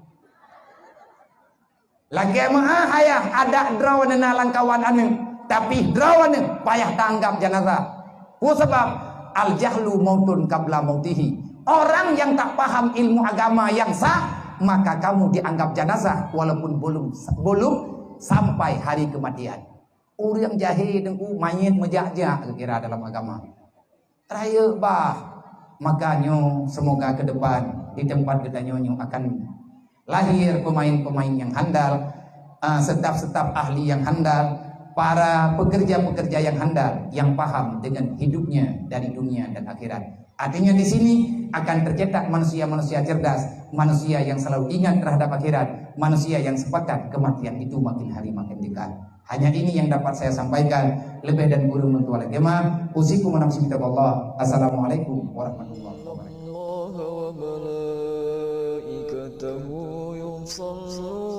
Lagée meuah ayah adak droeneuh na lam kawan aneuk, tapi droeneuh payah taanggab janazah. Peue sabab? Al-jahlu mautun qabla mautihi. Orang yang tak paham ilmu agama yang sah, maka kamu dianggap janazah walaupun belum, belum sampai hari kematian. Ureuëng jahé deungoe manyét meujak-jak geukira dalam agama. Rayeuk bah. Maka nyoe, semoga ke depan di tempat geutanyoe nyoe akan lahir pemain-pemain yang handal, ah, staf-staf ahli yang handal, para pekerja-pekerja yang handal, yang paham dengan hidupnya dari dunia dan akhirat. Artinya di sini akan tercetak manusia-manusia cerdas, manusia yang selalu ingat terhadap akhirat, manusia yang sepakat kematian itu makin hari makin dekat. Hanya ini yang dapat saya sampaikan. Lebih dan kurang mohon maaf. Usikum wa nafsi bitaqwallah. Assalamualaikum warahmatullahi wabarakatuh.